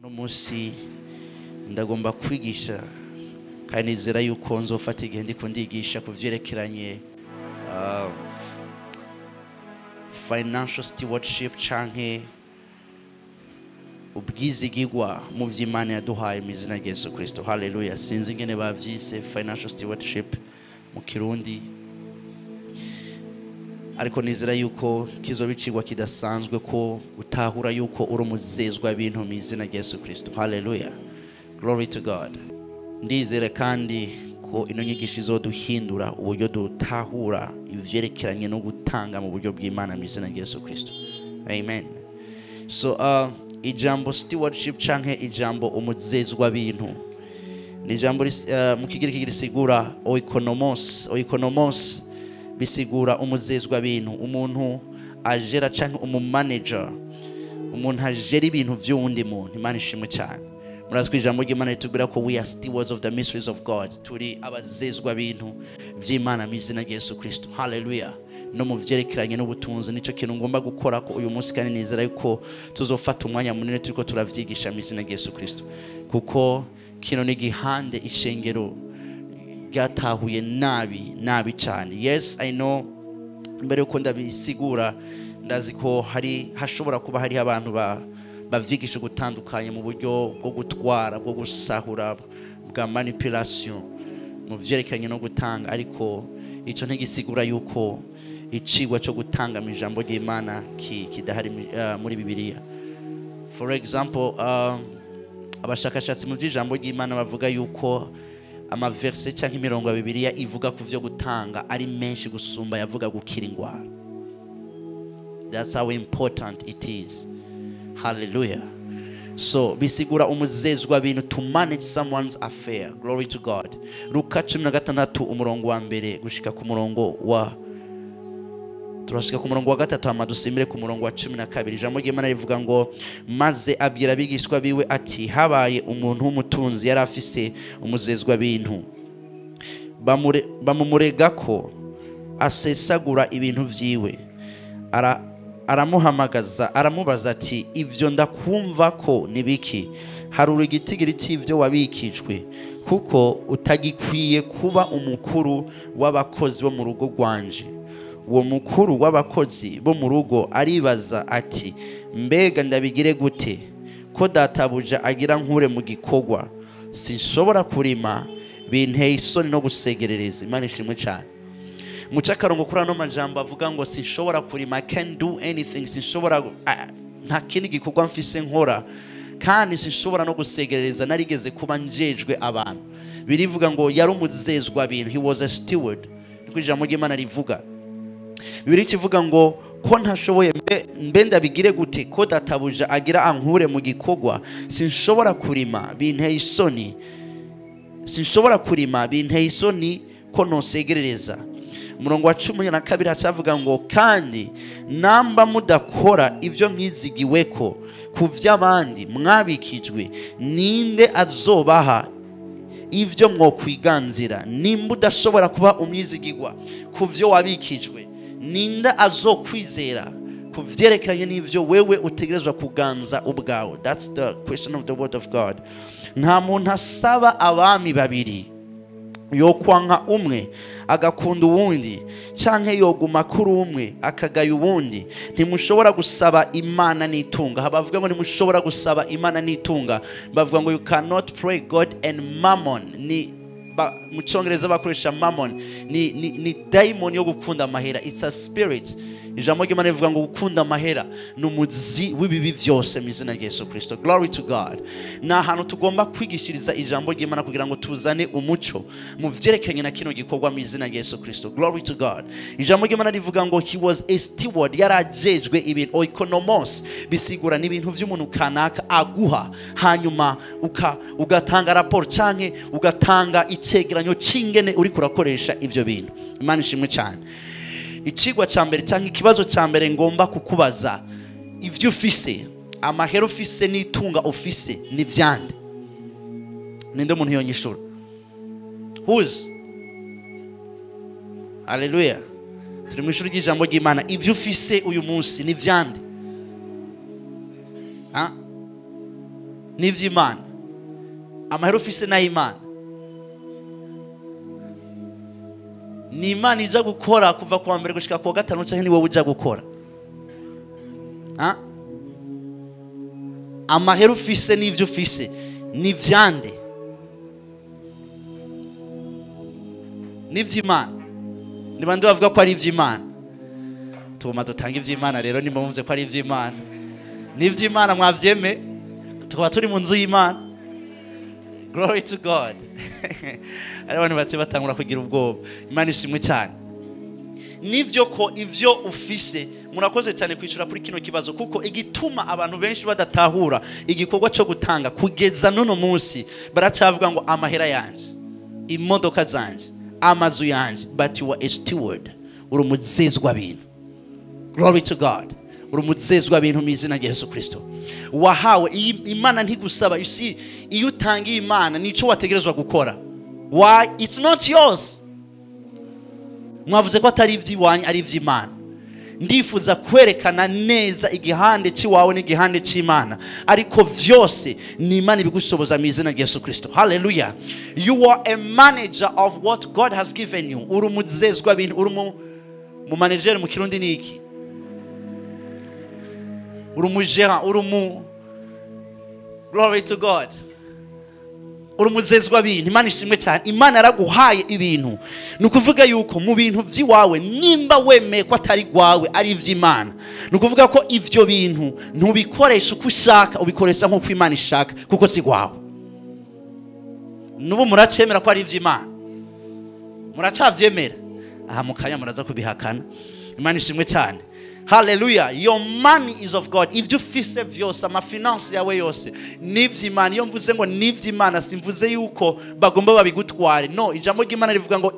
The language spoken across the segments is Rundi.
Uno munsi ndagomba kwigisha kandi nizera yuko nzofata igihe ndiko ndigisha ku vyerekeranye financial stewardship canke ubwizigigwa mu vy'Imana yaduhaye mu izina rya Yesu Kristo. Hallelujah. Sinzi ingene bavyise financial stewardship mu Kirundi, ariko nizera yuko kizobicirwa kidasanzwe ko utahura yuko uri umuzezwa ibintu mu izina rya Yesu Kristo. Hallelujah. Glory to God. Ndizera kandi ko ino nyigisho izoduhindura uburyo dutahura ivyerekeranye no gutanga mu buryo bw'Imana mu izina rya Yesu Kristo. Amen. So ijambo stewardship canke ijambo umuzezwa bintu ni ijambo mu Kigiriki risigura oikonomos. Oikonomos bisigura umuzezwa bintu, umuntu ajera canke umumanager, umuntu ajera ibintu vy'uwundi muntu. Imana ishimwe cyane. Murazi ko ijambo ry'Imana ritubwira ko we are stewards of the mysteries of God, turi abazezwa bintu vy'Imana mu izina rya Yesu Kristo. Hallelujah. No mu vyerekeranye n'ubutunzi nico kintu ngomba gukora ko uyu munsi, kandi nizera yuko tuzofata umwanya munini turiko turavyigisha mu izina rya Yesu Kristo, kuko kino ni gihande ishengero ryatahuye nabi nabi cyane. Yes, I know, mbere yuko ndabisigura ndazi ko hari hashobora kuba hari abantu bavyigisha gutandukanye mu buryo bwo gutwara, bwo gusahura, bwa manipulation mu vyerekeranye no gutanga, ariko ico ntigisigura yuko icigwa cyo gutanga mu ijambo ry'Imana kidahari muri Bibiliya. For example, abashakashatsi mu vy'ijambo ry'Imana bavuga yuko amaverse cyangwa imirongo ya Bibiliya ivuga ku vyo gutanga ari menshi gusumba yavuga gukira ingwara. That's how important it is. Hallelujah. So bisigura umuzezwa bintu, to manage someone's affair. Glory to God. Luka 16 umurongo wa mbere gushika ku murongo wa, turashika ku murongo wa 3, hama dusimire ku murongo wa 12. Ijambo ry'Imana rivuga ngo maze abwira abigishwa biwe ati habaye umuntu w'umutunzi yari afise umuzezwa bintu, bamumurega ko asesagura ibintu vyiwe. Aramuhamagaza aramubaza ati ivyo ndakumva ko nibiki? Harura igitigiri c'ivyo wabikijwe, kuko utagikwiye kuba umukuru w'abakozi bo mu rugo rwanje. Uwo mukuru w'abakozi bo mu rugo aribaza ati mbega ndabigire gute ko databuja agira nkure mu gikorwa? Sinshobora kurima, binteye isoni no gusegerereza. Imana ishimwe cyane. Muca akarongo kuri ano majambo avuga ngo sinshobora kurima, I can't do anything, sinshobora, nta kindi gikorwa mfise nkora, kandi sinshobora no gusegerereza, narigeze kuba njejwe abantu. Birivuga ngo yari umuzezwa bintu, he was a steward. Niko ijambo ry'Imana rivuga. Bibiliya ikivuga ngo ko ntashoboye, mbe ndabigire gute ko databuja agira ankure mu gikorwa? Sinshobora kurima, binteye isoni, sinshobora kurima, binteye isoni ko nosegerereza. Umurongo wa 12 hacavuga ngo kandi namba mudakora ibyo mwizigiweko ku vy'abandi mwabikijwe, ninde azobaha ivyo mwokwiganzira? Nimba udashobora kuba umwizigigwa ku vyo wabikijwe, ninde azokwizera ku vyerekeranye n'ivyo wewe utegerezwa kuganza ubwawe? That's the question of the word of God. Nta muntu asaba abami babiri, yokwanka umwe agakunda uwundi, canke yoguma kuri umwe akagaya uwundi. Ntimushobora gusaba Imana n'itunga. Bavuga ngo ntimushobora gusaba Imana n'itunga, bavuga ngo you cannot pray God and mammon. Ni mu Cyongereza bakoresha mammon, ni daimon yo gukunda amahera, it's a spirit. Ijambo ry'Imana rivuga ngo gukunda amahera ni umuzi w'ibibi vyose mu izina rya Yesu Kristo. Glory to God. Ni ahantu tugomba kwigishiriza ijambo ry'Imana kugira ngo tuzane umuco mu vyerekeranye na kino gikorwa mu izina rya Yesu Kristo. Glory to God. Ijambo ry'Imana rivuga ngo he was a steward, yarajejwe ibintu. Oikonomos bisigura n'ibintu vy'umuntu kanaka aguha, hanyuma ugatanga rapport canke ugatanga icegeranyo c'ingene uriko urakoresha ivyo bintu. Imana ishimwe cyane. Icigwa ca mbere canke ikibazo ca mbere ngomba kukubaza, ivyo ufise, amahera ufise n'itunga ufise ni vyande? Ninde muntu yonyishura? Who's? Hallelujah. Turi mu ishuri ry'ijambo ry'Imana. Ivyo ufise uyu munsi ni vyande? Ha? N'ivy'Imana. Amahera ufise n'ay'Imana. Ni Imana ija gukora kuva kuwa mbere gushika kuwa gatanu, canke ni wowe uja gukora? Ha? Amahera ufise n'ivyo ufise ni vyande? N'ivy'Imana. Ni bande bavuga ko ari ivy'Imana? Tugoma dutanga ivy'Imana rero, nimba muvuze ko ari ivy'Imana. N'ivy'Imana mwavyeme, tukaba turi mu nzu y'Imana. Glory to God. Hari abantu batse batangura kugira ubwoba. Imana ishimwe cyane. Nivyo ko ivyo ufise, murakoze cyane kwishura kuri kino kibazo, kuko igituma abantu benshi badatahura igikorwa cyo gutanga kugeza none munsi, baracyavuga ngo amahera yanje, imodoka zanje, amazu yanje. But you are a steward. Uri umuzezwa bintu. Glory to God. Uri umuzezwa bintu mu izina rya Yesu Kristo. Wahawe Imana ntigusaba. You see, iyo utangiye Imana nico wategerezwa gukora. Why? It's not yours. Mwavuze ko atari ivy'iwanyu, ari ivy'Imana. Ndifuza kwerekana neza igihande cy'iwawe n'igihande cy'Imana, ariko vyose ni Imana ibigushoboza mu izina rya Yesu Kristo. Hallelujah. You are a manager of what God has given you. Uri umuzezwa bintu, uri mu manager mu Kirundi ni iki? Uri umugérant, uri umu, glory to God. Uri umuzezwa bintu. Imana ishimwe cyane. Imana yaraguhaye ibintu. Ni ukuvuga yuko mu bintu by'iwawe, nimba wemeye ko atari gwawe ari ivy'Imana, ni ukuvuga ko ivyo bintu ntubikoresha uko ushaka, ubikoresha nk'uko Imana ishaka, kuko si gwawe. Nubu muracemera ko ari ivy'Imana? Muracavyemera? Aha mukanya muraza kubihakana. Imana ishimwe cyane. Hallelujah. Your money is of God. Ivyo ufise vyose, amafinance yawe yose, n'ivy'Imana. Iyo mvuze ngo n'ivy'Imana, simvuze yuko bagomba babigutware. No, ijambo ry'Imana rivuga ngo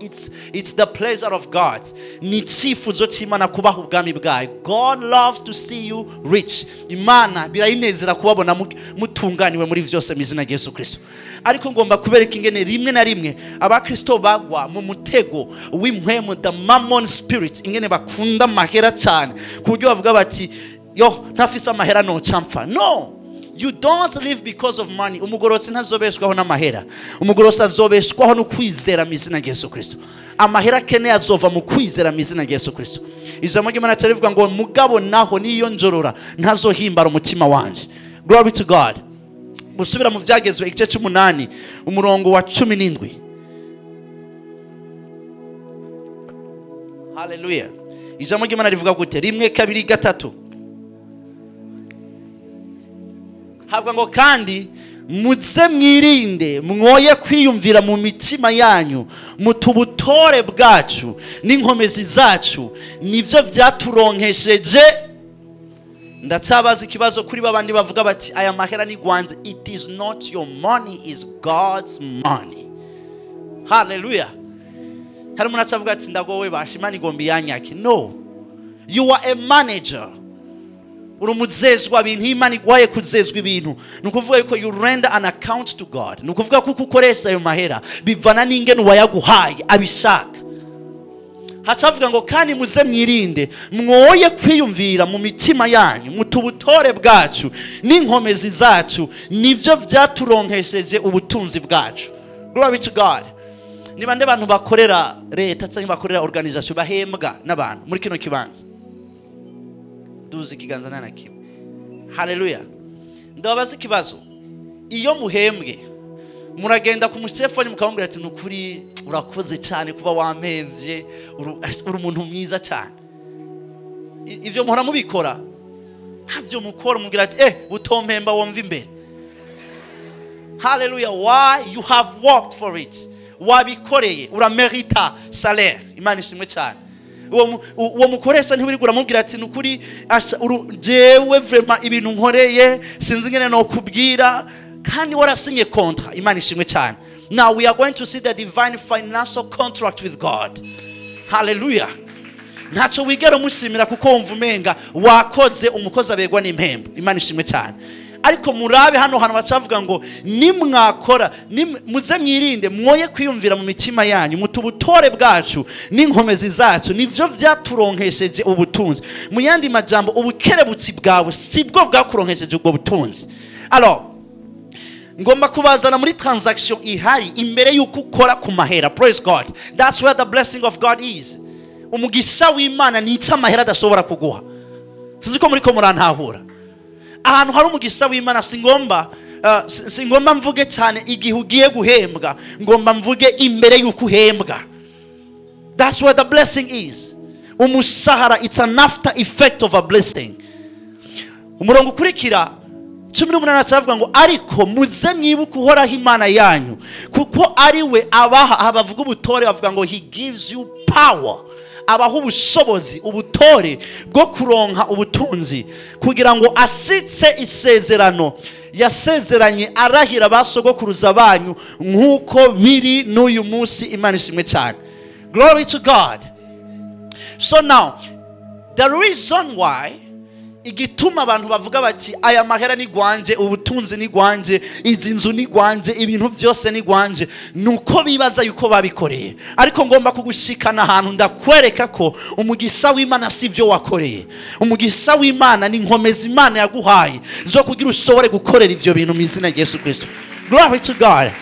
it's the pleasure of God. Ni icifuzo c'Imana kubaha ubwami bwayo. God loves to see you rich. Imana birayinezera kubabona mutunganiwe muri vyose mu izina rya Yesu Kristo. Ariko ngomba kubereka ingene rimwe na rimwe abakristo bagwa mu mutego w'impwemu, the mammon spirit, ingene bakunda amahera cyane ku buryo bavuga bati yo ntafise amahera noca mpfa. No, you don't live because of money. Umugorotsi ntazobeshwaho n'amahera, umugorotsi azobeshwaho no kwizera mu izina rya Yesu Kristo. Amahera akeneye azova mu kwizera mu izina rya Yesu Kristo. Ijambo ry'Imana rivuga ngo mugabo naho niyo njorora ntazohimbara umutima wanje. Glory to God. Gusubira mu Vyagezwe igice c'umunani umurongo wa 17. Hallelujah. Ijambo ry'Imana rivuga gute? 1 2 3. Havuga ngo kandi muze mwirinde mwoye kwiyumvira mu mitima yanyu mutubutore bwacu n'inkomezi zacu nivyo vyaturonkesheje. Ndacabaza ikibazo kuri babandi bavuga bati aya mahera ni gwanze. It is not your money, is God's money. Hallelujah. Hari umuntu acavuga ati ndagowe basha, Imana igomba iyanyake. No, you are a manager. Uri umuzezwa bintu. Imana iguhaye kuzezwa ibintu, ni ukuvuga yuko you render an account to God. Ni ukuvuga ko uko ukoresha ayo mahera bivana n'ingene uwayaguhaye abishaka. Hacavuga ngo kandi muze mwirinde mwoye kwiyumvira mu mitima yanyu mutubutore bwacu n'inkomezi zacu nivyo vyaturonkesheje ubutunzi bwacu. Glory to God. Ni bande bantu bakorera leta cyangwa bakorera organisation bahembwa n'abantu muri kino kibanza? Duzi ikiganza nta na kimwe. Hallelujah. Ndabaza ikibazo. Iyo muhembwe muragenda ku musefoni mukamubwira ati nukuri urakoze cyane kuba wampemvye, uri umuntu mwiza cyane. Ivyo muhora mubikora? Ntavyo mukora. Mubwira ati utompemba wumva imbere. Hallelujah. Why? You have worked for it. Wabikoreye, uramerita salaire. Imana ishimwe cyane. Uwo mukoresha ntiwirigura mubwira ati nukuri jewe vraiment ibintu nkoreye sinzi ingene no kubwira, kandi warasinye contrat. Imana ishimwe cyane. Now we are going to see the divine financial contract with God. Hallelujah. Ntacyo wigera umushimira kuko wumva umenga wakoze, umukozi abegwa n'impembo. Imana ishimwe cyane. Ariko murabe hano hantu bacavuga ngo nimwakora, muze mwirinde mwoye kwiyumvira mu mitima yanyu mutubutore bwacu n'inkomezi zacu nivyo vyaturonkesheje ubutunzi. Mu yandi majambo, ubukerebutsi bwawe sibwo bwakuronkesheje ubwo butunzi. Alors Ngomba kubazana muri transaction ihari imbere y'uko ukora ku mahera. Praise God. That's where the blessing of God is. Umugisha w'Imana ni icyo amahera adashobora kuguha. Sinzi ko muri ko murantahura. Ahantu hari umugisha w'Imana, singomba mvuge cyane igihe ugiye guhembwa, ngomba mvuge imbere y'uko uhembwa. That's where the blessing is. Umusahara, it's an after effect of a blessing. Umurongo ukurikira 18 aravuga ngo ariko muze mwibuke Uhoraho Imana yanyu, kuko ari we abaha. Aha bavuga ubutore, bavuga ngo he gives you power, abaha ubushobozi, ubutore bwo kuronka ubutunzi, kugira ngo asitse isezerano yasezeranye arahira basogokuruza banyu, nk'uko biri n'uyu munsi. Imana ishimwe cyane. Glory to God. So now the reason why, igituma abantu bavuga bati aya mahera ni gwanje, ubutunzi ni gwanje, izi nzu ni gwanje, ibintu byose ni gwanje, nuko bibaza yuko babikoreye. Ariko ngomba kugushikana ahantu ndakwereka ko umugisha w'Imana si byo wakoreye. Umugisha w'Imana ni inkomezi Imana yaguhaye zo kugira ushobore gukorera ivyo bintu mu izina rya Yesu Kristo. Glory to God.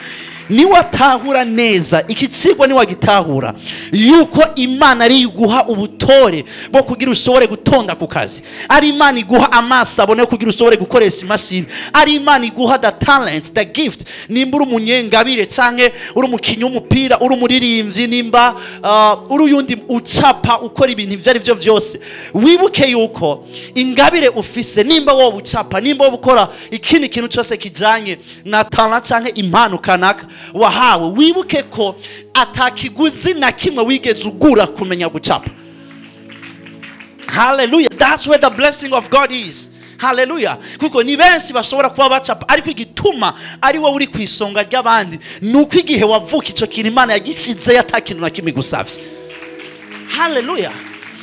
Niwatahura neza iki cigwa, niwagitahura yuko Imana ari iguha ubutore bwo kugira ushobore gutonda ku kazi, ari Imana iguha amaso abone kugira ushobore gukoresha imashini, ari Imana iguha the talent, the gift. Nimba uri umunyengabire canke uri umukinyi w'umupira, uri umuririmbyi, nimba uri uyundi ucapa, ukora ibintu ivyo ari byo vyose, wibuke yuko ingabire ufise, nimba wowe ucapa, nimba wowe ukora ikindi kintu cyose kijanye na talent canke impano kanaka wahawe, wibuke ko atakiguzi na kimwe wigeze ugura kumenya gucapa. Hallelujah. That's where the blessing of God is. Hallelujah. Kuko ni benshi bashobora kuba bacapa, ariko igituma ari wowe uri ku isonga ry'abandi nuko igihe wavuka ico kintu Imana yagishize atakintu na kimwe igusavye. Hallelujah.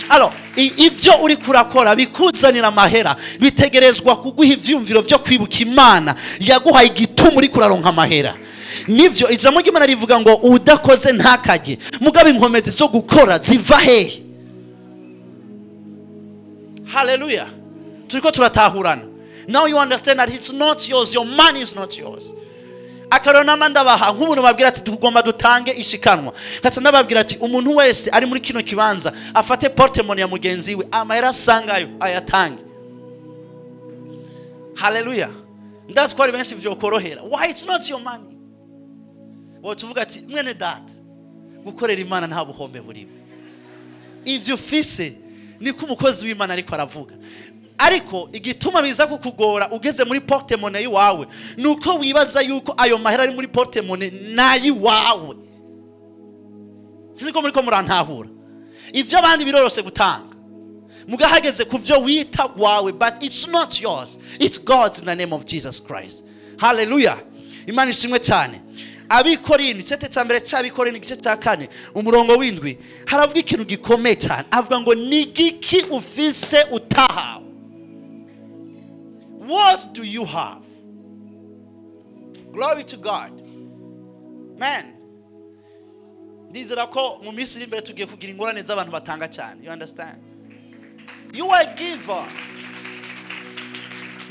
Alors, ivyo uri kurakora bikuzanira amahera bitegerezwa kuguha ivyumviro vyo kwibuka Imana yaguhaye igituma uri kuraronka amahera. Nivyo ijambo ry'Imana rivuga ngo udakoze ntakajye, mugabo inkomezi zo gukora ziva hehe? Hallelujah. Turiko turatahurana. Now you understand that it's not yours, your money is not yours. Akarona ndabaha nk'umuntu babwira ati tugomba dutange ishikanwa, katsa ndababwira ati umuntu wese ari muri kino kibanza afate porte-monnaie ya mugenzi we, amahera asangayo ayatange. Hallelujah. Ndazi ko ari benshi vyokorohera. Why? It's not your money. Wowe tuvuga ati mwene data, gukorera Imana nta buhombe burimo. Ivyo ufise niko umukozi w'Imana ariko aravuga. Ariko igituma biza kukugora ugeze muri porte-monnaie yiwawe nuko wibaza yuko ayo mahera ari muri porte-monnaie nayiwawe. Sinzi ko muri ko murantahura. Ivyo abandi biroroshe gutanga, mugahageze ku byo wita gwawe, but it's not yours, it's God's in the name of Jesus Christ. Hallelujah. Imana ishimwe cyane. Abikorinto igice cya mbere cy'Abikorinto igice cya 4 umurongo w'indwi haravuga ikintu gikomeye cyane. Avuga ngo ni igiki ufise utahawe? What do you have? Glory to God. Man, ndizera ko mu minsi iri imbere tugiye kugira ingorane z'abantu batanga cyane. You understand? You are a giver.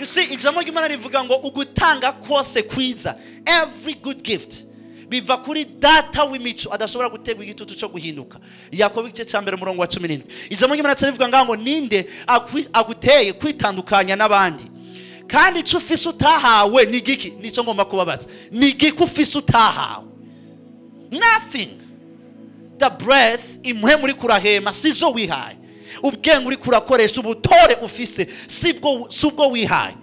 You see, ijambo ry'Imana rivuga ngo ugutanga kose kwiza, every good gift, biva kuri data w'imico adashobora gutegwa igitutu cyo guhinduka. Yakobo igice cya mbere umurongo wa 17. Ijambo ry'Imana rivuga ngo ninde aguteye kwitandukanya n'abandi, kandi ico ufise utahawe ni giki? Nico ngomba kubabaza. Ni giki ufise utahawe? Nothing. The breath imwe muri kurahema sizo wihaye, ubwenge uri kurakoresha, ubutore ufise sibwo subwo wihaye.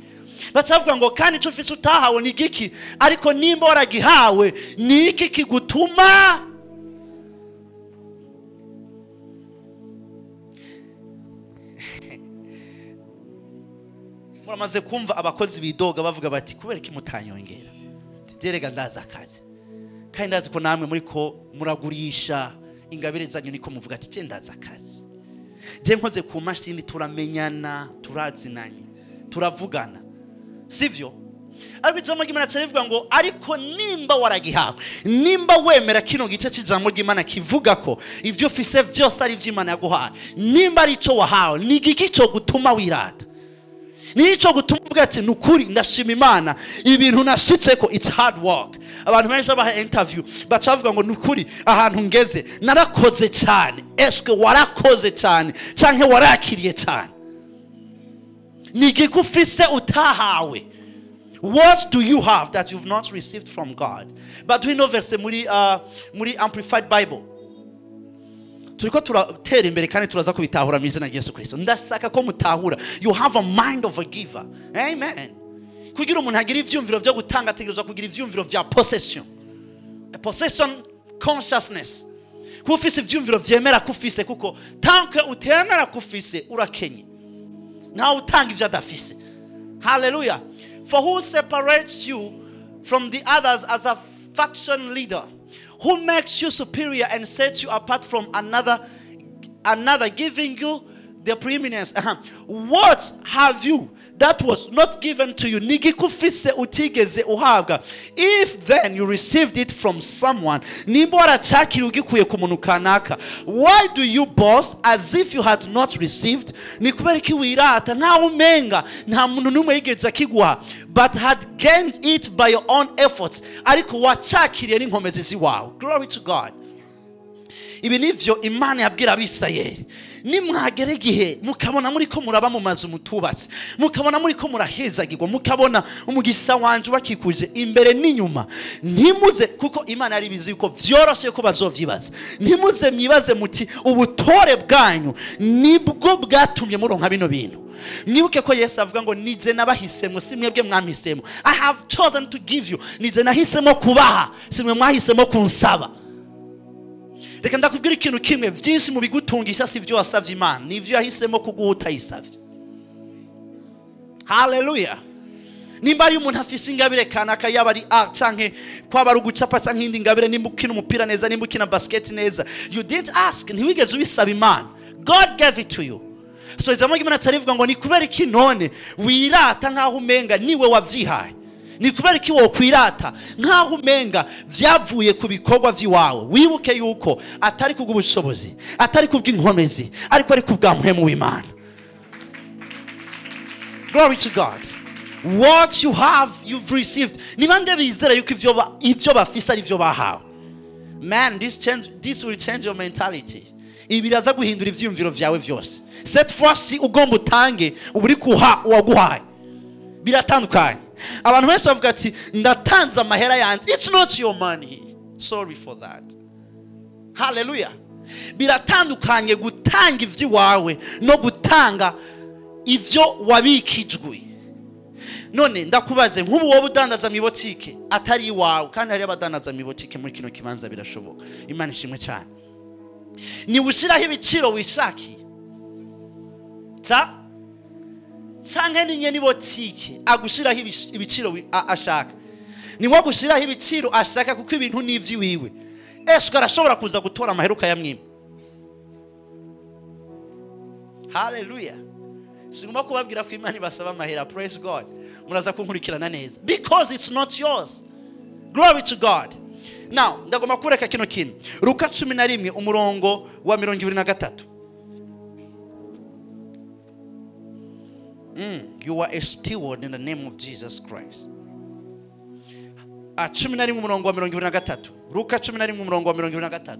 Bacavuga ngo kandi ico ufise utahawe ni giki? Ariko nimba waragihawe ni iki kigutuma? Muramaze kumva abakozi bidoga bavuga bati kubera iki mutanyongera? Tiderega ndaza akazi, kandi ndazi ko namwe muri ko muragurisha ingabire zanyu, niko muvuga ati je ndaza akazi, je nkoze ku mashini turamenyana, turazinanye, turavugana, sivyo? Ariko ijambo ry'Imana rivuga ngo ariko nimba waragihawe, nimba wemera kino gice cy'ijambo ry'Imana kivuga ko ivyo ufise vyose ari ivy'Imana yaguhaye, nimba ari ico wahawe, ni igiki cyo gutuma wirata? Nico gutuma uvuga ati nukuri ndashima Imana ibintu nashitse ko it's hard work. Abantu benshi babaha interview bacavuga ngo nukuri ahantu ngeze narakoze cyane. Eske warakoze cyane canke warakiriye cyane? Nigikufise utahawe. What do you have that you've not received from God? But we know verse muri Amplified Bible. Turiko turatera imbere kandi turaza kubitahura mu izina rya Yesu Kristo. Ndashaka ko mutahura. You have a mind of a giver. Amen. Kugira umuntu agira ivyumviro vyo gutanga ategerezwa kugira ivyumviro vya possession. A possession consciousness. Kuba ufise ivyumviro vyemera kufise, kuko tant que utemera kufise urakenye. Ntawe utanga ivyo adafise. Hallelujah. For who separates you from the others as a faction leader? Who makes you superior and sets you apart from another, giving you the preeminence? What have you that was not given to you? Nigikufise utigeze uhabwa. If then you received it from someone, nimba waracakira ugikuye ku muntu kanaka, why do you boast as if you had not received? Ni kubera iki wirata ntawe umenga nta muntu n'umwe yigeze akiguha, but had gained it by your own efforts, ariko wacakiriye n'inkomezi ziwawe. Glory to God. Ibi nivyo Imana yabwira Abisirayeli. Nimwagera igihe mukabona muri ko muraba mu mazu mutubatse, mukabona muri ko murahezagirwa, mukabona umugisha wanje bakikuje imbere n'inyuma, ntimuze, kuko Imana yari bizi yuko vyoroshe ko bazovyibaza, ntimuze mwibaze muti ubutore bwanyu nibwo bwatumye muronka bino bintu. Mwibuke ko Yesu avuga ngo nije nabahisemo, si mwebwe mwampisemo. I have chosen to give you. Nije nahisemo kubaha, si mwe mwahisemo kunsaba. Reka ndakubwira ikintu kimwe, vyinshi mu bigutungisha si vyo wasavye Imana, ni vyo yahisemo kuguha utayisavye. Hallelujah. Nimba ari umuntu afise ingabire kanaka, yaba ari art canke kwaba ari ugucapa canke indi ngabire, nimba ukina umupira neza, nimba ukina basket neza, you didn't ask, ntiwigeze ubisaba Imana. God gave it to you. So ijambo ry'Imana tarivuga ngo ni kubera iki none wirata nkaho umenga niwe wavyihaye? Ni kubera iki wokwirata nkaho umenga vyavuye ku bikorwa vyiwawe? Wibuke yuko atari kubw'ubushobozi, atari kubw'inkomezi, ariko ari kubwa mpwemu w'Imana. Glory to God. What you have, you've received. Ni bande bizera yuko ivyo bafise ari ivyo bahawe? Man, this will change your mentality. Ibi biraza guhindura ivyiyumviro vyawe vyose. Cette fois-ci ugomba utange uburi kuha uwaguhaye. Biratandukanye. Abantu benshi bavuga ati ndatanze amahera yanjye. It's not your money. Sorry for that. Hallelujah. Biratandukanye gutanga ivy'iwawe no gutanga ivyo wabikijwe. None ndakubaze, nk'ubu wowe udandaza mu botike atari iwawe, kandi hari abadandaza mu botike muri kino kibanza, birashoboka. Imana ishimwe cyane. Ni ushiraho ibiciro wishakiye canke ni nyene botike agushiraho ibiciro ashaka? Ni wo gushiraho ibiciro ashaka, kuko ibintu ni ivy'iwiwe. Eske arashobora kuza gutora amaheruka ya mwima? Hallelujah. Singomba kubabwira ko Imana ibasaba amahera. Praise God. Muraza kunkurikirana neza, because it's not yours. Glory to God. Now ndagomba kureka kino kintu. Luka 11 umurongo wa 23. You are a steward in the name of Jesus Christ. 11 umurongo wa 23. Luka 11 umurongo wa 23.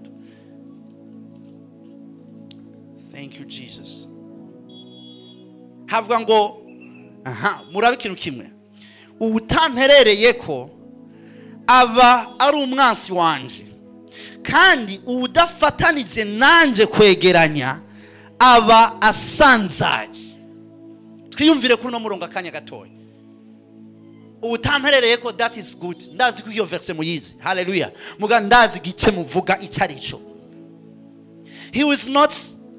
Thank you Jesus. Havuga ngo murabe ikintu kimwe. Ubutamperereye ko aba ari umwansi wanje, kandi ubudafatanije nanje kwegeranya aba asanzaje. Twiyumvire kuri no murongo akanya gatoya. Ubutamperereye ko, that is good. Ndazi ko iyo verse muyizi. Hallelujah. Muga ndazi gice muvuga icarico. He was not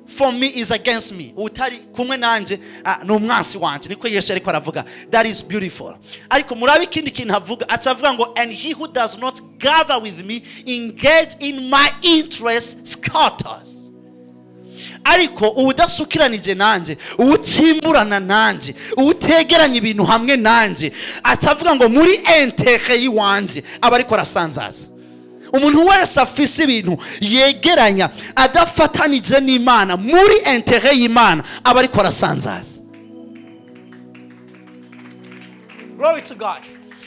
for me is against me. Utari kumwe nanje ni umwansi wanje. Niko Yesu ariko aravuga. That is beautiful. Ariko murabe ikindi kintu avuga, atavuga ngo and he who does not gather with me engage in my interest scatters. Ariko udasukiranije nanje, utimburana nanje, utegeranya ibintu hamwe nanje, atavuga ngo muri intérêt yiwanje aba ariko arasanzaza. Umuntu wese afise ibintu yegeranya adafatanije n'Imana muri intérêt y'Imana aba ariko arasanzaza. Glory to God.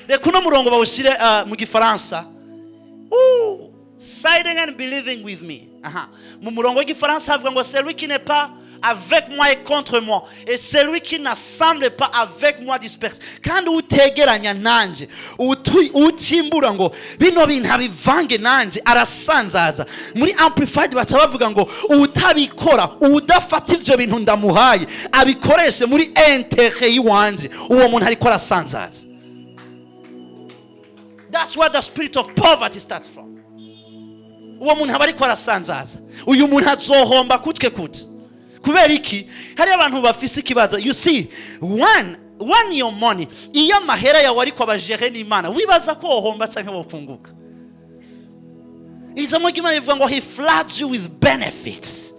Reka uno murongo bawushyire mu Gifaransa. Siding and believing with me. Aha. Mu murongo w'Igifaransa havuga ngo celui qui n'est pas avec moi est contre moi, et celui qui n'assemble pas avec moi disperse. Kandi utegeranya nanje, utimbura ngo bino bintu abivange nanje, arasanzaza. Muri Amplified baca bavuga ngo utabikora, udafata ivyo bintu ndamuhaye, abikoreshe muri intérêt yiwanje, uwo muntu ariko arasanzaza. That's where the spirit of poverty starts from. Uwo muntu aba ariko arasanzaza. Uyu muntu azohomba kutwe kute. Kubera iki? Hari abantu bafise ikibazo. You see, when your money, iyo amahera yawe ariko abajere n'Imana, wibaza ko wohomba canke wokunguka. Ijambo ry'Imana rivuga ngo he floods you with benefits.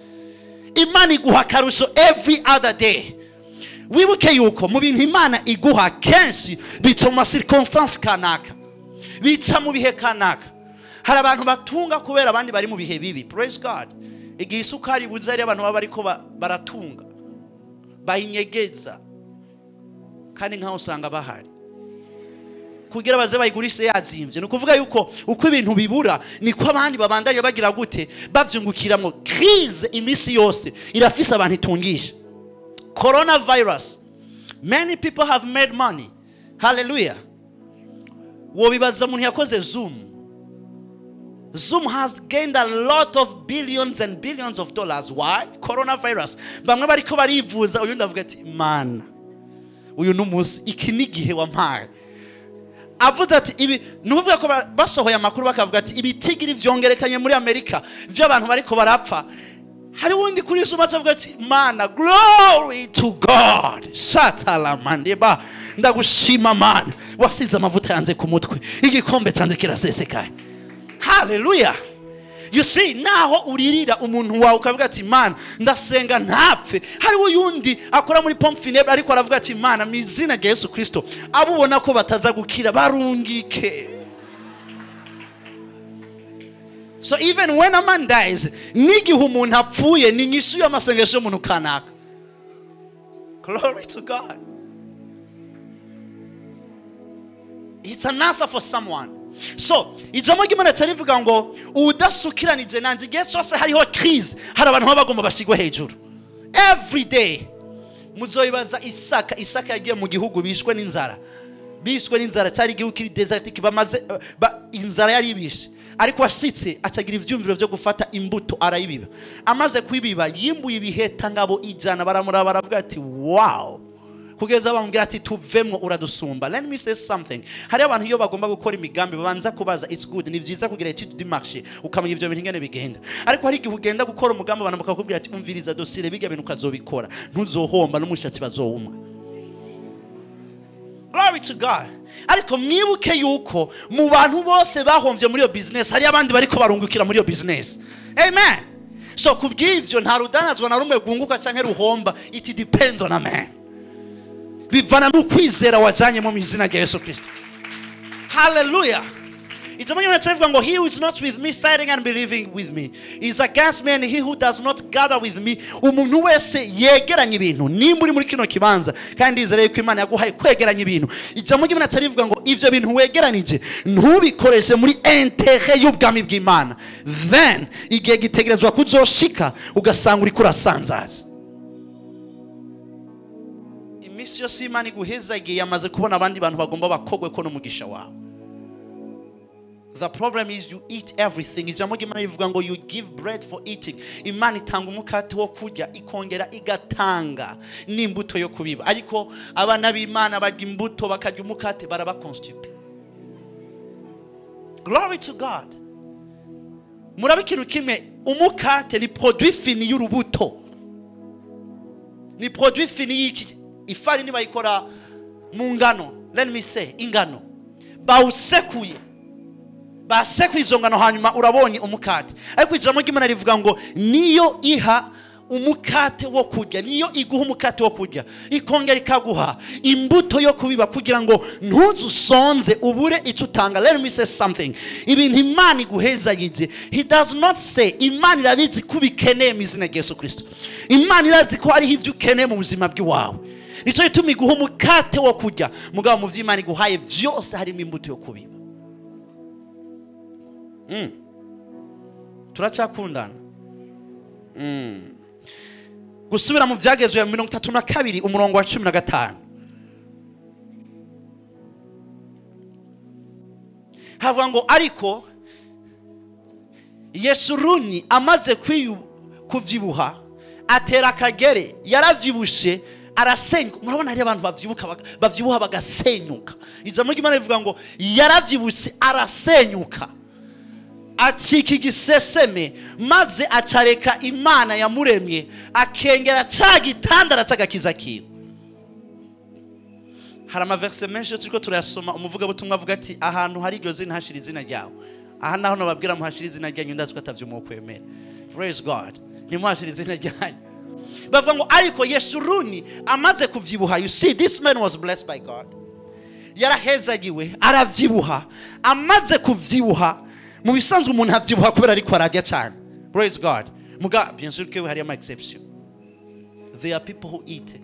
Imana iguha akarusho every other day. Wibuke yuko mu bintu Imana iguha kenshi bica mu circumstance kanaka, bica mu bihe kanaka. Hari abantu batunga kubera abandi bari mu bihe bibi. Praise God. Igihe isukari ibuze ari abantu baba bariko baratunga, bayinyegeza, kandi nkaho usanga bahari kugira baze bayigurishe yazimvye. Ni ukuvuga yuko uko ibintu bibura niko abandi babandanya bagira gute, bavyungukiramo. Crise imisi yose irafise abantu itungisha. Coronavirus, many people have made money. Hallelujah. Wobibaza umuntu yakoze Zoom. Zoom has gained a lot of billions and billions of dollars. Why? Coronavirus. Bamwe bariko barivuza, uyu ndavuga ati mana, uyu n'umunsi iki n'igihe wampaye. Avuze ati ibi, nuvuga ko basohoye amakuru bakavuga ati ibitigiri vyongerekanye muri Amerika vy'abantu bariko barapfa. Hari wundi kuri Zoom avuga ati mana, glory to God. Satalamandeba, ndagushima mana, wasize amavuta yanze ku mutwe, igikombe cyanze kirasesekaye. Hallelujah. You see, naho uririra umuntu wawe ukavuga ati mana ndasenga ntapfe, hariho yundi akora muri pompe funèbre ariko aravuga ati mana mu izina rya Yesu Kristo abubona ko bataza gukira barungike. So even when a man dies, n'igihe umuntu apfuye ni inyishu y'amasengesho y'umuntu kanaka. Glory to God. It's an answer for someone. So, ijambo ry'Imana rivuga ngo udasukiranije nanje igihe cyose hariho crise, hari abantu baba bagomba bashigwe hejuru. Every day. Muzoyibaza Isaka, Isaka yagiye mu gihugu bishwe n'inzara. Bishwe n'inzara, cyari igihugu kiri desertique, bamaze inzara yari ibishe. Ariko ashitse acagira ivyumviro byo gufata imbuto arayibiba. Amaze kuyibiba yimbuye ibiheta ngabo 100, baramuraba baravuga ati wow. Kugeza bamubwira ati tuvemwo uradusumba. Let me say something. Hari abantu iyo bagomba gukora imigambi babanza kubaza it's good, ni vyiza kugira étude du marché ukamenya ivyo bintu ingene bigenda. Ariko hari igihe ugenda gukora umugambi abantu bakakubwira ati umviriza dossier biga bintu ukazobikora, ntuzohomba n'umushatsi bazowuma. Glory to God. Ariko mwibuke yuko mu bantu bose bahomvye muri iyo business hari abandi bariko barungukira muri iyo business. Amen. So kubw'ivyo nta rudanazwa na rumwe rwunguka canke ruhomba, it depends on a man. Bivana n'ukwizera wajanye mu izina rya Yesu Kristo. Hallelujah. Ijambo ry'Imana rivuga ngo he who is not with me siding and believing with me is against me, and he who does not gather with me. Umuntu wese yegeranya ibintu, nimba uri muri kino kibanza kandi ndizera yuko Imana yaguhaye kwegeranya ibintu, ijambo ry'Imana rivuga ngo ivyo bintu wegeranije ntubikoreshe muri intérêt y'ubwami bw'Imana, then igihe gitegerezwa kuzoshika ugasanga uriko urasanzaza. Imisi yose Imana iguhezagiye yamaze kubona abandi bantu bagomba bakogwe ko n'umugisha wawe. The problem is you eat everything. Ijambo ry'Imana rivuga ngo you give bread for eating. Imana itanga umukate wo kurya ikongera igatanga n'imbuto yo kubiba. Ariko abana b'Imana barya imbuto bakarya umukate barabaconstipe. Glory to God. Murabe ikintu kimwe, umukate ni produit fini y'urubuto. Ni produit fini y'iki ifarini bayikora mu ngano. Let me say ingano. Bawusekuye. Basekuye izo ngano hanyuma urabonye umukate. Ariko ijambo ry'Imana rivuga ngo niyo iha umukate wo kurya, niyo iguha umukate wo kurya, ikongera ikaguha imbuto yo kubiba kugira ngo ntuzusonze ubure icyo utanga. Let me say something. Ibintu Imana iguhezagije, he does not say Imana irabizi ko ubikeneye mu izina rya Yesu Kristo. Imana irazi ko hariho ibyo ukeneye mu buzima bw'iwawe. Nico gituma iguha umukate wo kurya, mugabo mu vy'Imana iguhaye vyose harimo imbuto yo kubiba. Turacyakundana. Gusubira mu Vyagezwe ya 32 umurongo wa 15. Havuga ngo ariko Yesuruni amaze kuvyibuha atera akagere, yaravyibushe arasenyuka. Murabona hari abantu bavyibuka bavyibuha bagasenyuka. Ijambo ry'Imana rivuga ngo yaravyibushe arasenyuka, acika igiseseme, maze acareka Imana yamuremye, akengera ca gitandara c'agakiza kiwe. Hari amaverse menshi turiko turayasoma, umuvugabutumwa avuga ati ahantu hari iryo zina hashira izina ryawe. Aha naho nababwira muhashira izina ryanyu, ndazi ko atavyo mwokwemera. Praise God. Ntimuhashira izina ryanyu. Bavuga ngo ariko Yesuruni amaze kuvyibuha, you see this man was blessed by God. Yarahezagiwe aravyibuha, amaze kuvyibuha. Mu bisanzwe umuntu avyibuha kubera ariko ararya cyane. Praise God. Muga bien sûr que hari ama exception. There are people who eat.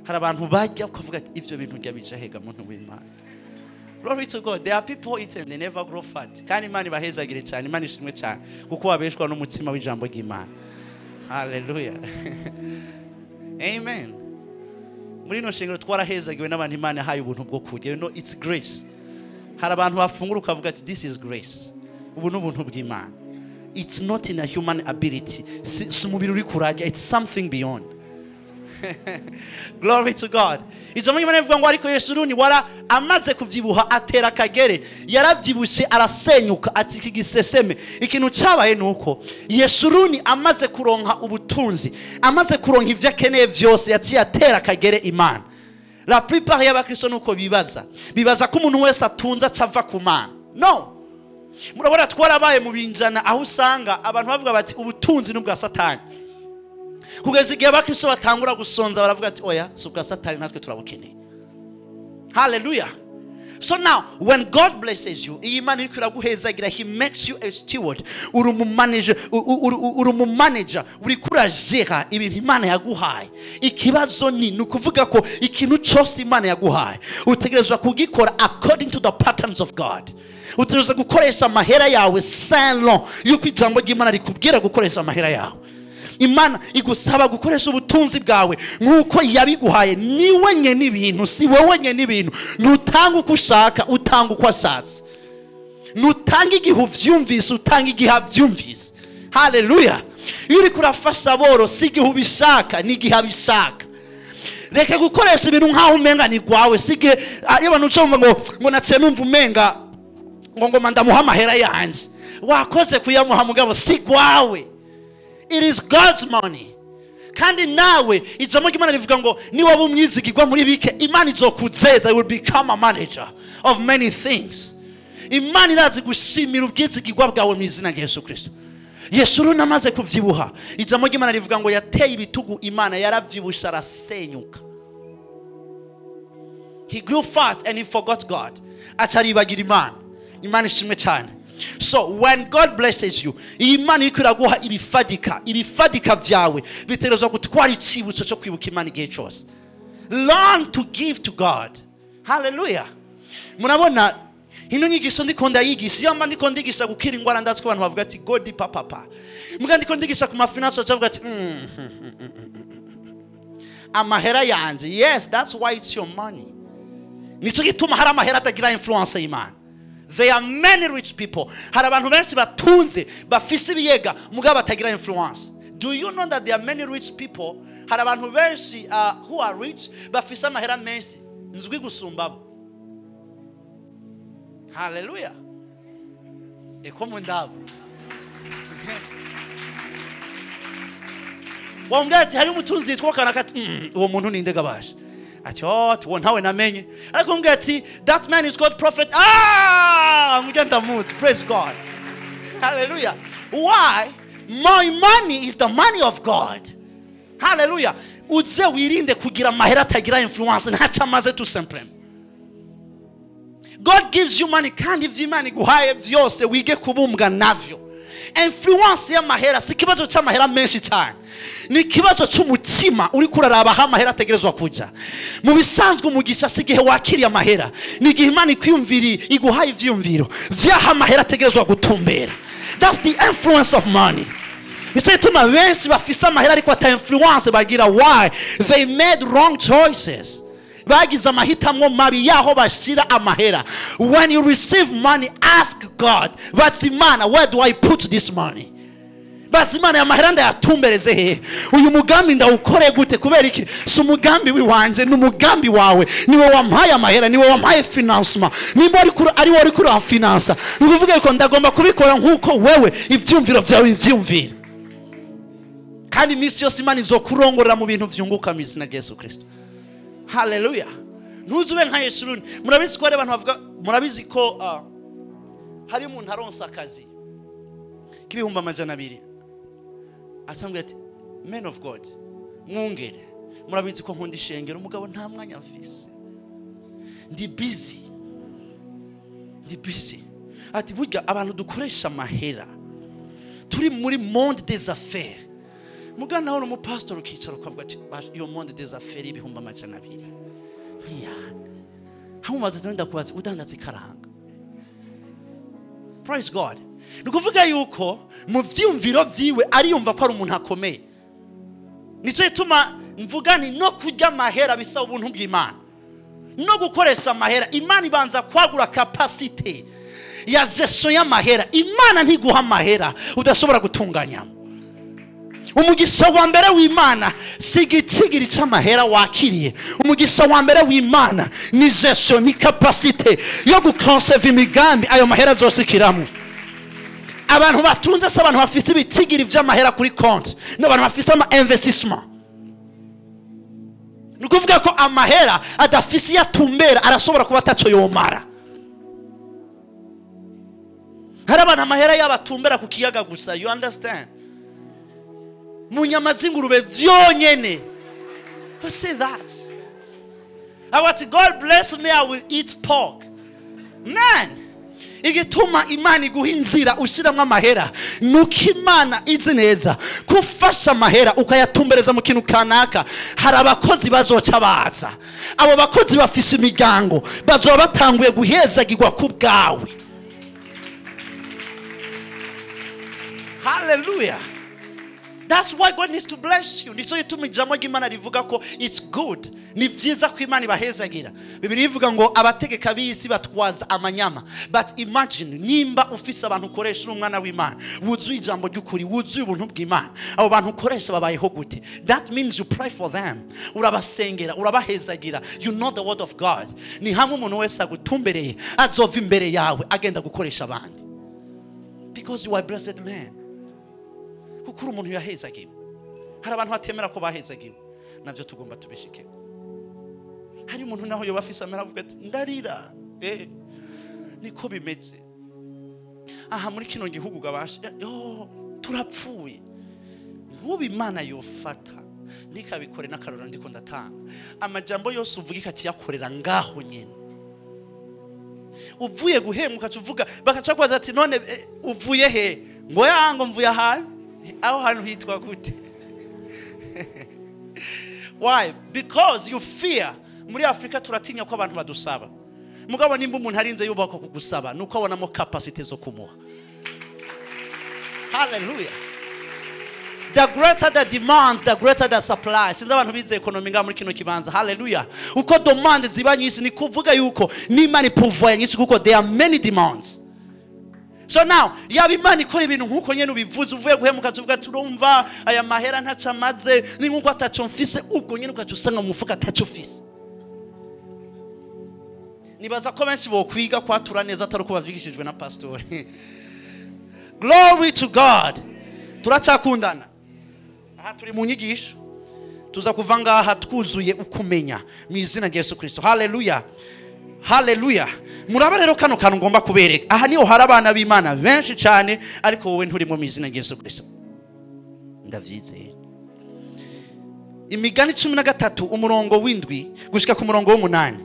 Hari abantu barya ukavuga ati ivyo bintu urya bija hega muntu w'Imana. Glory to God. There are people who eat and they never grow fat. Kandi Imana ibahezagire cyane, Imana ishimwe cyane kuko babeshwa n'umutima w'ijambo ry'Imana. Hallelujah. Amen. Muri ino shengero twarahezagiwe n'abantu Imana yahaye ubuntu bwo kurya. You know it's grace. Hari abantu bafungura ukavuga ati this is grace. Ubu ni ubuntu bw'Imana. It's not in a human ability. Si umubiri uri kurarya, it's something beyond. Glory to God. Ijambo ry'Imana rivuga ngo ariko Yesuruni wara amaze kuvyibuha atera akagere, yaravyibushe arasenyuka atika igiseseme. Ikintu cabaye nuko Yesuruni amaze kuronka ubutunzi, amaze kuronka ivyo akeneye vyose, yaciye atera akagere Imana. La plupart y'abakristo nuko bibaza, bibaza ko umuntu wese atunze acava ku Mana. No. Murabona twarabaye mu binjana aho usanga abantu bavuga bati ubutunzi n'ubwa Satani. Kugeza igihe abakristo batangura gusonza baravuga ati oya, si ubwa Satani, natwe turabukeneye. Hallelujah. So now when God blesses you, iyi Imana iriko iraguhezagira, he makes you a steward. Uri umu manager, uri umu manager, uriko urajera ibintu Imana yaguhaye. Ikibazo ni ukuvuga ko ikintu cyose Imana yaguhaye utegerezwa kugikora according to the patterns of God. Utegerezwa gukoresha amahera yawe selon yuko ijambo ry'Imana rikubwira gukoresha amahera yawe. Imana igusaba gukoresha ubutunzi bwawe nkuko yabiguhaye. Ni wenye n'ibintu, si wowe nye n'ibintu. Nutanga uko ushaka, utanga uko ashatse. Nutanga igihe uvyumvise, utanga igihe avyumvise. Hallelujah. Iyo uriko urafasha aboro, si igihe ubishaka, ni igihe abishaka. Reka gukoresha ibintu nkaho umenga ni gwawe. Si igihe iyo abantu ucumva ngo naciye numva umenga ngo ngoma ndamuha amahera yanje. Wakoze kuyamuha mugabo si gwawe. It is God's money. Kandi nawe ijambo ry'Imana rivuga ngo niba umwizigirwa muri bike, Imana izokuzeza. You will become a manager of many things. Imana irazi gushimira ubwizigirwa bwawe mu izina rya Yesu Kristo. Yesuruni amaze kuvyibuha, ijambo ry'Imana rivuga ngo yateye ibitugu Imana, yaravyibusha arasenyuka. He grew fat and he forgot God. Acaribagira Imana. Imana ishimwe cyane. So when God blesses you, Imana iriko iraguha ibifadika, ibifadika vyawe biterezwa gutwara icibutso cyo kwibuka Imana igihe cyose. Learn to give to God. Hallelujah. Murabona ino nyigisho ndiko ndayigisha, iyo mba ndiko ndigisha gukira ingwara, ndazi ko abantu bavuga ati God papa papa. Muga ndiko ndigisha ku mafinance bacavuga ati amahera yanje. Yes, that's why it's your money. Nico gituma hari amahera atagira influence y'Imana. There are many rich people. Hari abantu benshi batunze, bafise ibiyega, mugabo batagira influence. Do you know that there are many rich people? Hari abantu benshi who are rich, bafise amahera menshi, nzwi gusumbabo. Hallelujah. Eko mundabo. Wambwira ati hari umutunzi yitwa kanaka, ati uwo muntu ninde gabasha? Ati oh, tuwo ntawe namenye. Ariko mbwira ati that man is called prophet. Ah, mugenda muzi. Praise God. Hallelujah. Why? My money is the money of God. Hallelujah. Uze wirinde kugira amahera atagira influence, ntacyo amaze tout simplement. God gives you money, kandi ivyo Imana iguhaye vyose wige kubumbwa navyo. Influence y'amahera si ikibazo cy'amahera menshi cyane, ni ikibazo cy'umutima uri kuraraba aho amahera ategerezwa kujya. Mu bisanzwe umugisha si igihe wakiriye amahera, ni igihe Imana ikwiyumviriye, iguhaye ivyiyumviro vy'aho amahera ategerezwa gutumbera. That's the influence of money. Nicyo gituma benshi bafise amahera ariko ata influence bagira. Why? They made wrong choices. Bagize amahitamo mabi y'aho bashyira amahera. When you receive money, ask God, baza Imana, where do I put this money? Baza Imana, aya mahera ndayatumbereze hehe? Uyu mugambi ndawukore gute? Kubera iki? Si umugambi wiwanje, ni umugambi wawe. Niwe wampaye amahera, niwe wampaye financement. Nimba ari wowe uri kuramfinansa, ni ukuvuga ko ndagomba kubikora nk'uko wewe ivyumviro vyawe bivyumvira. Kandi iminsi yose Imana izokurongorera mu bintu vyunguka mu izina rya Yesu Kristo. Haleluya. Ntuzube nka Yeshuruni. Murabizi ko hari abantu bavuga, murabizi ko hari umuntu aronsa akazi k'200,000, asambwira ati, man of God, mwungere, murabizi ko nkunda ishengero, umugabo nta mwanya mfise, ndi busy, ndi busy. Ati burya abantu dukoresha amahera turi muri monde des affaires. Mugana nawe umupastor ukicara ukavuga ati, iyo monde des affaires y'200,000 ntiyanga. Hamubaza ati, ndakubaza, udandaza ikaranga? Praise God. Ni ukuvuga yuko mu vyiyumviro vyiwe ariyumva ko ari umuntu akomeye. Nicyo gituma mvuga nti no kurya amahera bisaba ubuntu bw'Imana, no gukoresha amahera Imana ibanza kwagura capacité ya gestion y'amahera. Imana ntiguha amahera udashobora gutunganyamo. Umugisha wa mbere w'Imana si igitigiri c'amahera wakiriye. Umugisha wa mbere w'Imana ni gestion, ni capacité yo guconserve imigambi ayo mahera azoshikiramo. Abantu batunze si abantu bafise ibitigiri vy'amahera kuri konti, ni abantu bafise ama investissement. Ni ukuvuga ko amahera adafise iyo atumbera arashobora kuba ataco yomara. Hari abantu amahera yabo atumbera ku kiyaga gusa, you understand? Mu nyama z'ingurube vyonyene. But say that. I want to God bless me, I will eat pork. Man, igituma Imana iguha inzira ushiramwo amahera nuko Imana izi neza kufasha amahera ukayatumbereza mu kintu kanaka. Hari abakozi bazoca baza, abo bakozi bafise imiryango bazoba batanguye guhezagirwa ku bwawe. Hallelujah. That's why God needs to bless you. Nico gituma ijambo ry'Imana rivuga ko it's good. Ni vyiza ko Imana ibahezagira. Bibiliya ivuga ngo abategeka b'isi batwaza amanyama. But imagine nimba ufise abantu ukoresha uri umwana w'Imana, wuzuye ijambo ry'ukuri, wuzuye ubuntu bw'Imana, abo bantu ukoresha babayeho gute? That means you pray for them. Urabasengera, urabahezagira. You know the word of God. Ni hamwe umuntu wese agutumbereye azova imbere yawe agenda gukoresha abandi. Because you are a blessed man. Kuko uri umuntu yahezagiwe. Hari abantu batemera ko bahezagiwe, navyo tugomba tubishikeko. Hari umuntu naho yoba afise amera avuga ati ndarira, niko bimeze aha muri kino gihugu gabasha, yo turapfuye. Nkuba Imana yofata nikabikore n'akarorero ndiko ndatanga, amajambo yose uvuga ikaciyakorera ngaho nyene. Uvuye guhemuka uvuga bakaca kubaza ati none uvuye he? Ngo yango mvuye ahantu, aho hantu hitwa gute? Why? Because you fear. Muri Afrika turatinya ko abantu badusaba. Mugabo nimba umuntu arinze yubaka kugusaba nuko abonamo capacity zo kumuha. Hallelujah. The greater the demands, the greater the supply. Sinzi abantu bize economy nga muri kino kibanza. Hallelujah. Uko demand ziba nyinshi ni kuvuga yuko n'Imana ipovoya nyinshi kuko there are many demands. So now, yaba Imana ikora ibintu nkuko nyene ubivuze, uvuye guhemuka tuvuga turumva aya mahera ntaca amaze, ni nkuko ataco mfise, ubwo nyene ugaca usanga mu mufuka ataco ufise. Nibaza ko benshi bokwiga kwatura neza atari uko bavyigishijwe na pastor. Glory to God. Turacyakundana. Aha turi mu nyigisho. Tuza kuva ngaha twuzuye ukumenya mu izina rya Yesu Kristo. Hallelujah. Hallelujah. Muraba rero kano kantu ngomba kubereka. Aha niho hari abana b'Imana benshi cyane, ariko wowe nturimo mu izina rya Yesu Kristo. Ndavyizeye. Imigani 13 umurongo w'indwi gushika ku murongo w'umunani.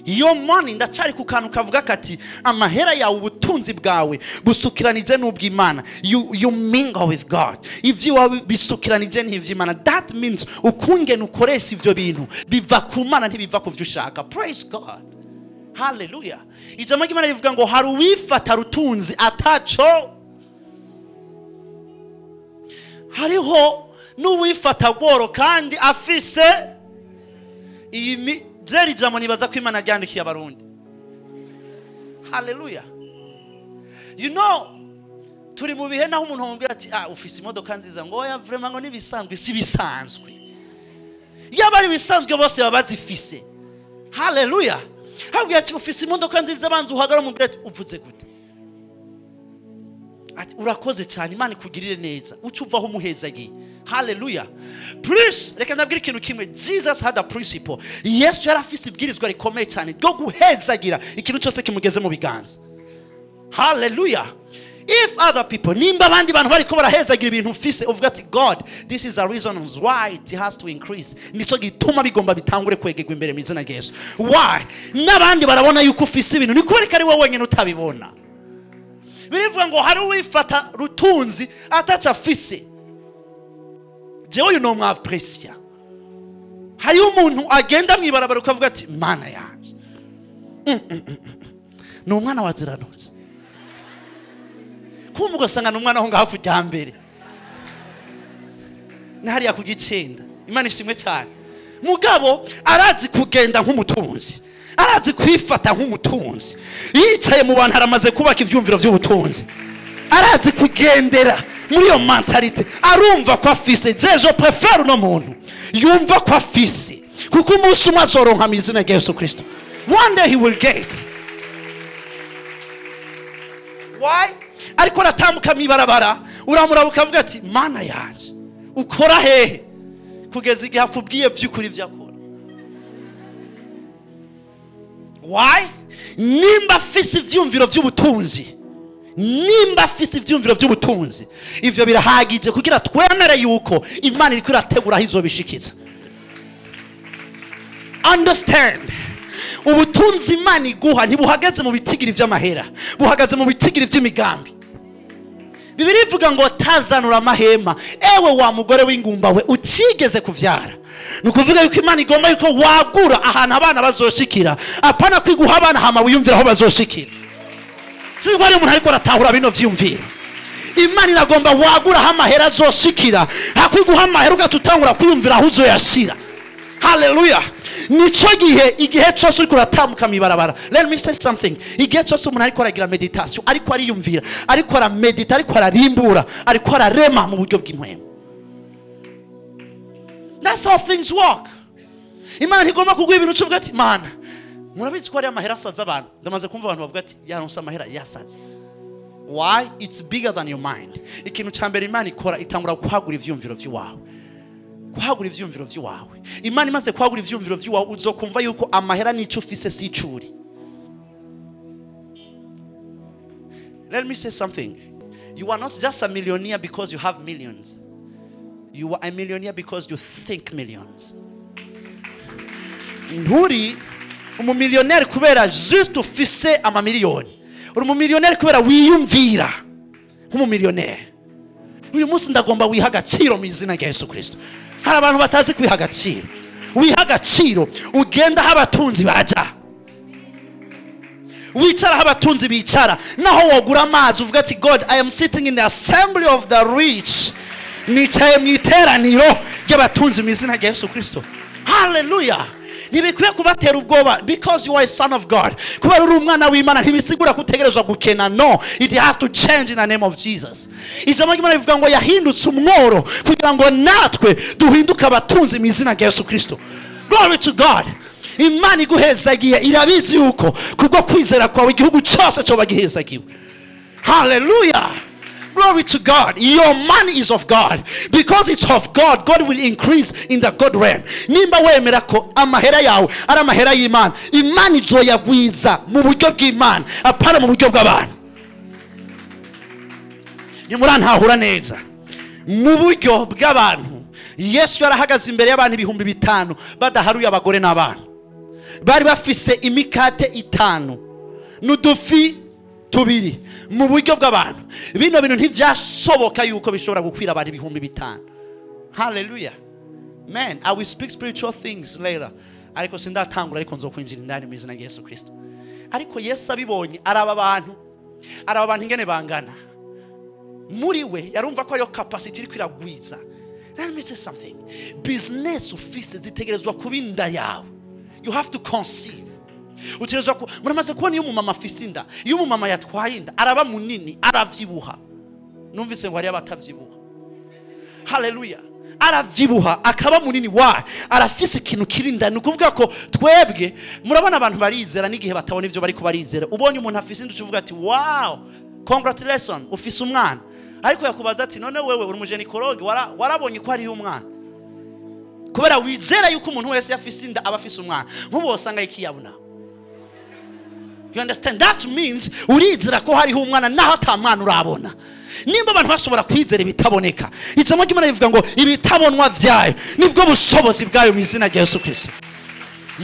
Your money, ndacyari ku kantu kavuga kati amahera yawe, ubutunzi bwawe busukiranije n'ubw'Imana. You mingle with God. Ivyo wawe bisukiranije n'ivy'Imana. That means ukungene ukoresha ivyo bintu biva ku Mana, ntibiva ku vyo ushaka. Praise God. Hallelujah. Ijambo ry'Imana rivuga ngo hari uwifata rutunzi ataco, hariho n'uwifata gworo kandi afise iyi. Zeri jambo nibaza ko Imana ryandikiye Abarundi. Hallelujah. You know, turi mu bihe naho umuntu wumvira ati ufise imodoka nziza, ngo oya vraiment ngo nibisanzwe. Si bisanzwe. Yaba ari bisanzwe bose baba bazifise. Hallelujah. Habwiye ati ufise imodoka nziza, banza uhagara umubwira ati uvuze gute? Ati urakoze cyane, Imana ikugirire neza. Uca uvaho umuhezagiye. Hallelujah. Plus reka ndabwira ikintu kimwe, Jesus had a principle. Yesu yari afise ibwirizwa rikomeye cyane ryo guhezagira ikintu cyose kimugeze mu biganza. Hallelujah. If other people, nimba abandi bantu bariko barahezagira ibintu ufise, uvuga ati God, this is a reason why it has to increase. Nico gituma bigomba bitangure kwegegwa imbere mu izina rya Yesu. Why? N'abandi barabona yuko ufise ibintu, ni kubera ko ari wowe wenyine utabibona. Birivuga ngo hari uwifata rutunzi ataca afise. Jewe uyu nomwaprecia. Hariho umuntu agenda mw'ibarabara ukavuga ati Mana yanje, ni umwana waziranutse. Kumva ugasanga ni umwana aho ngaho kujya mbere, na hariya ku gicenda. Imana ishimwe cyane. Mugabo arazi kugenda nk'umutunzi, arazi kwifata nk'umutunzi. Yicaye mu bantu aramaze kubaka ivyumviro vy'ubutunzi, arazi kugendera muri iyo mentalite, arumva ko afise. Je préfère uno muntu yumva ko afise, kuko umunsi umwe azoronka mu izina rya Yesu Kristo. One day he will get. Why? Ariko aratambuka mw'ibarabara, uramuraba ukavuga ati Mana yanje, ukora hehe? Kugeza igihe akubwiye vy'ukuri ivyo akora. Why? Nimba afise ivyumviro vy'ubutunzi, nimba afise ivyumviro vy'ubutunzi, ivyo birahagije kugira twemere yuko Imana iriko irategura aho izobishikiza. Understand, ubutunzi Imana iguha ntibuhagaze mu bitigiri vy'amahera, buhagaze mu bitigiri vy'imigambi. Bibiliya ivuga ngo tazanura amahema, ewe wa mugore w'ingumba we utigeze kuvyara. Ni ukuvuga yuko Imana igomba yuko wagura ahantu abana bazoshikira, apana kwiguha abana hama wiyumvira aho bazoshikira. Sinzi ko hari umuntu ariko aratahura bino vyiyumviro. Imana iragomba wagura aho amahera azoshikira, hakwiguha amahera ugatutangura kwiyumvira aho uzoyashira. Hallelujah. Nico gihe, igihe cyose uriko uratambuka mw'ibarabara, let me say something. Igihe cyose umuntu ariko aragira meditation, ariko ariyumvira, ariko aramedita, ariko ararimbura, ariko ararema mu buryo bw'impwemu. That's how things work. Imana ntigomba kuguha ibintu ucuvuga ati Mana, murabizi ko hari amahera asaza abantu. Ndamaze kumva abantu bavuga ati yaronse amahera yasaze. Why? It's bigger than your mind. Ikintu ca mbere Imana ikora, itangura kwagura ivyumviro vy'iwawe. Kwagura ivyumviro vy'iwawe. Imana imaze kwagura ivyumviro vy'iwawe, uzokumva yuko amahera n'ico ufise si icuri. Let me say something. You are not just a millionaire because you have millions. You are a millionaire because you think millions. Nturi umumillionaire kubera juste ufise amamiliyoni. Uri umumillionaire kubera wiyumvira nk'umumillionaire. Uyu munsi ndagomba wiha agaciro mu izina rya Yesu Kristo. Hari abantu batazi kwiha agaciro. Wiha agaciro, ugenda aho abatunzi baja, wicara aho abatunzi bicara. Naho wogura amazi uvuga ati God, I am sitting in the assembly of the rich. Nicaye mu iteraniro ry'abatunzi mu izina rya Yesu Kristo. Hallelujah. Ntibikwiye kubatera ubwoba because you are a son of God. Kubera uri umwana w'Imana ntibisigura ko utegerezwa gukena. No, it has to change in the name of Jesus. Ijambo ry'Imana rivuga ngo yahindutse umworo kugira ngo natwe duhinduke abatunzi mu izina rya Yesu Kristo. Glory to God. Imana iguhezagiye irabizi yuko kubwo kwizera kwawe igihugu cyose cyoba gihezagiwe. Hallelujah. Glory to God. Your money is of God. Because it's of God, God will increase in the God realm. Nimba wemera ko amahera yawe ari amahera y'Imana, Imana izoyagwiza mu buryo bw'Imana, apana mu buryo bw'abantu. Nimurantahura neza. Mu buryo bw'abantu, Yesu yarahagaze imbere y'abantu 5,000 badaharuye abagore n'abana. Bari bafise imikate 5 n'udufi 2 mu buryo bw'abantu. Bino bintu ntivyashoboka yuko bishobora gukwira abantu 5000. Hallelujah. Man, I will speak spiritual things later. Ariko sindatangura, ariko nzokwinjira indani mu izina rya Yesu Kristo. Ariko Yesu abibonye araba abantu ingene bangana. Muri we yarumva ko ayo capacity iri kwiragwiza. Let me say something. Business ufise zitegerezwa kuba inda yawe. You have to conceive. Utegerezwa ku muramaze kubona iyo umumama afise inda, iyo umumama yatwaye inda araba munini, aravyibuha. Numvise ngo hari abatavyibuha. Hallelujah. Aravyibuha akaba munini. Why? Arafise ikintu kirinda. Ni ukuvuga ko twebwe murabona abantu barizera n'igihe batabona ivyo bari kubarizera. Ubonye umuntu afise inda ucuvuga ati wow, congratulations, ufise umwana. Ariko yakubaza ati none wewe uri umujenikologe, warabonye ko ari umwana? Kubera wizera yuko umuntu wese yafise inda aba afise umwana. Nkubo wasanga ikiyabona. You understand? That means urizera ko hariho umwana naho ata mwana urabona. Nimba abantu bashobora kwizera ibitaboneka, ijambo ry'Imana rivuga ngo ibitabonwa vyayo nibwo bushobozi bwayo mu izina rya Yesu Kristo.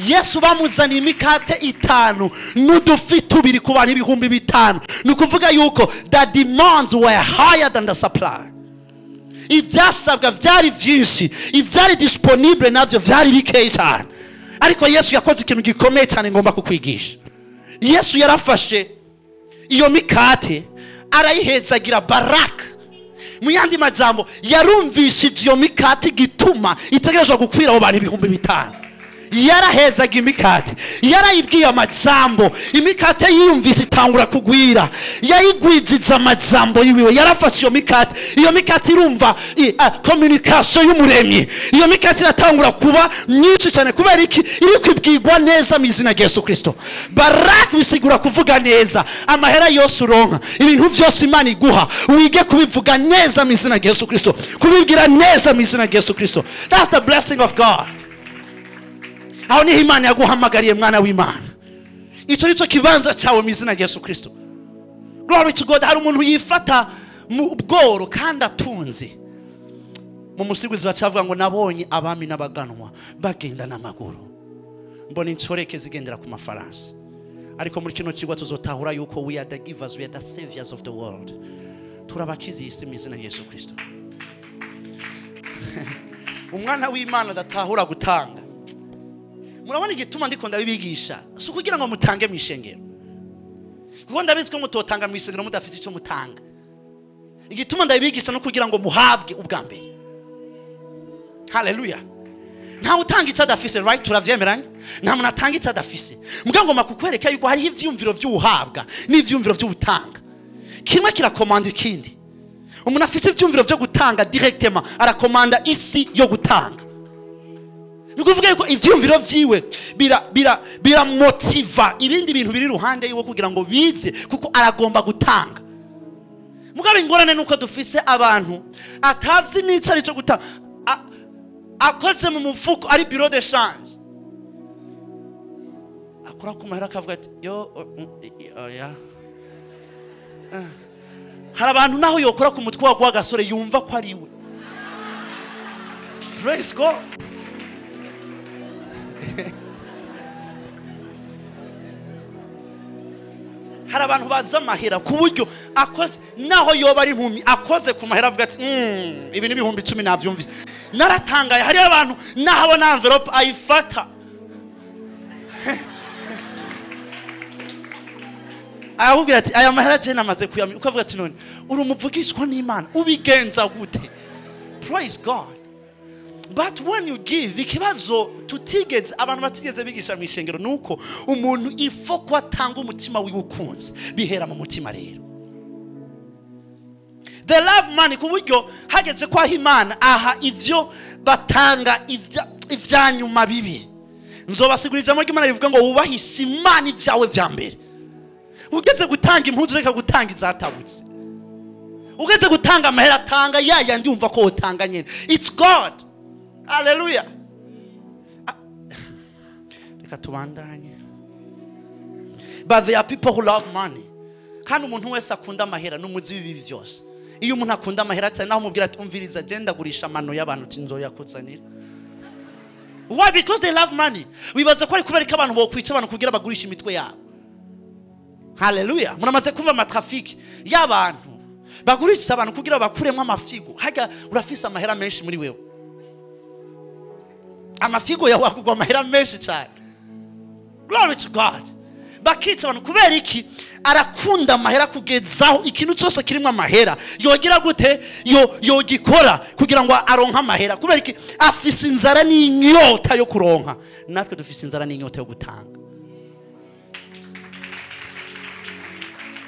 Yesu bamuzaniye imikate 5 n'udufi 2 ku bantu 5000. Ni ukuvuga yuko the demands were higher than the supply. Ibyasabwa byari byinshi, ibyari disponible navyo byari bikeyi cyane. Ariko Yesu yakoze ikintu gikomeye cyane ngomba kukwigisha. Yesu yarafashe iyo mikate arayihezagira baraka. Mu yandi majambo yarumvishije iyo mikate gituma itegerezwa gukwira abo bantu 5000. Yarahezaga imikate, yarayibwiye amajambo, imikate yiyumvise itangura kugwira, yayigwijiza amajambo yiwe. Yarafashe iyo mikate, iyo mikate irumva communication y'umuremyi. Iyo mikate iratangura kuba myinshi cyane. Kubera iki? Iri kwibwirwa neza mu izina rya Yesu Kristo. Baraka bisigura kuvuga neza. Amahera yose uronka, ibintu byose Imana iguha, wige kubivuga neza mu izina rya Yesu Kristo, kubibwira neza mu izina rya Yesu Kristo. That's the blessing of God. Aho niho Imana yaguhamagariye mwana w'Imana. Icyo nicyo kibanza cyawe mu izina rya Yesu Kristo. Glory to God. Hari umuntu yifata mu bworo kandi atunze. Mu musiguzi bacavuga ngo nabonye abami n'abaganwa bagenda n'amaguru, mbona inshoreke zigendera ku mafaransa. Ariko muri kino kigwa tuzotahura yuko we are the givers, we are the saviors of the world. Turabakiza iyi si mu izina rya Yesu Kristo. Umwana w'Imana adatahura gutanga. Murabona igituma ndiko ndabibigisha, si ukugira ngo mutange mu ishengero, kuko ndabizi ko mutotanga mu ishengero mudafise icyo mutanga. Igituma ndabibigisha no kugira ngo muhabwe ubwa mbere. Hallelujah. Nta utanga icyo adafise, right? Turavyemeranye? Nta muntu atanga icyo adafise. Muga ngoma kukwereka yuko hariho ivyumviro vy'uhabwa n'ivyumviro vy'utanga. Kimwe kirakomanda ikindi. Umuntu afise ivyumviro vyo gutanga directement arakomanda isi yo gutanga. Nikuvuga yuko ivyumviro vyiwe bira motiva ibindi bintu biri ruhande yiwe kugira ngo bize, kuko aragomba gutanga. Mugabe ingorane nuko dufise abantu atazi n'icari cyo gutanga, akoze mu mufuko ari bureau de change, akora ku mahera akavuga ati yo oya. Hari abantu naho yokora ku mutwe wa gasore yumva ko ari we. Praise God. Hari abantu baza amahera ku buryo akoze naho yoba ari impumi, akoze ku mahera avuga ati ibi ni 10,000 navyumvise. Naratangaye. Hari abantu naho abona envelope ayifata arakubwira ati aya mahera je namaze kuyamenya. Ukavuga ati none uri umuvugishwa n'Imana ubigenza gute? Praise God. But when you give, ikibazo tutigeze abantu batigeze bigisha mu ishengero nuko umuntu ifo ko atanga umutima wiwukunze bihera mu mutima. Rero the love money ku buryo hageze kwa Imana aha ivyo batanga ivyanyuma bibi. Nzobasigurira ijambo ry'Imana rivuga ngo wubahise Imana ivyawe vya mbere. Ugeze gutanga impuzu reka gutanga izatabutse. Ugeze gutanga amahera atanga yaya ndumva ko utanga nyene. It's God. Hallelujah. Reka tubandanye. But there are people who love money. Kandi umuntu wese akunda amahera n'umuzi w'ibibi byose. Iyo umuntu akunda amahera cyane naho umubwira ati umviriza je ndagurisha amano y'abantu tinzoyakuzanira. Why? Because they love money. Wibaza ko ari kubera ko abantu bokwica abantu kugira bagurisha imitwe yabo. Haleluya. Muramaze kumva amatrafiki y'abantu bagurisha abantu kugira bakuremo amafigo. Hajya urafise amahera menshi muri wewe, amafigo yawe akugwa amahera menshi cyane. Glory to God. Bakitsa abantu kubera iki? Arakunda amahera kugezaho ikintu cyose kirimo amahera yogira gute yogikora kugira ngo aronke amahera. Kubera iki? Afise inzara n'inyota yo kuronka. Natwe dufise inzara n'inyota yo gutanga.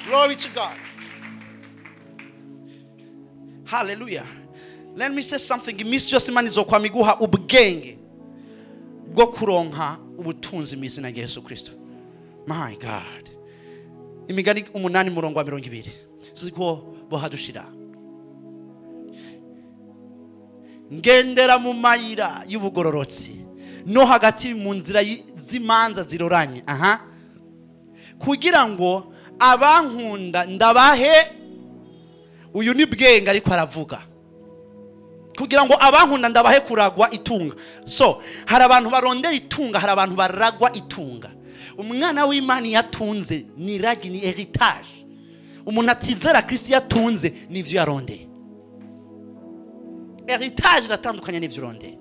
Glory to God. Hallelujah. Let me say something. Iminsi yose Imana izokwama iguha ubwenge bwo kuronka ubutunzi mu izina rya Yesu Kristo. My God. Imigani 8 murongo wa 20. Sizi ko bohadushira. Ngendera mu mayira y'ubugororotsi no hagati mu nzira z'imanza ziroranye. Aha. Kugira ngo abankunda ndabahe. Uyu ni bwenge ariko aravuga. Kugira ngo abankunda ndabahe kuragwa itunga. So, hari abantu barondera itunga, hari abantu baragwa itunga. Umwana w'Imana yatunze ni ragi, ni heritage. Umuntu atizera Kristo yatunze nivyo yarondeye. Heritage iratandukanye n'ivyo urondeye.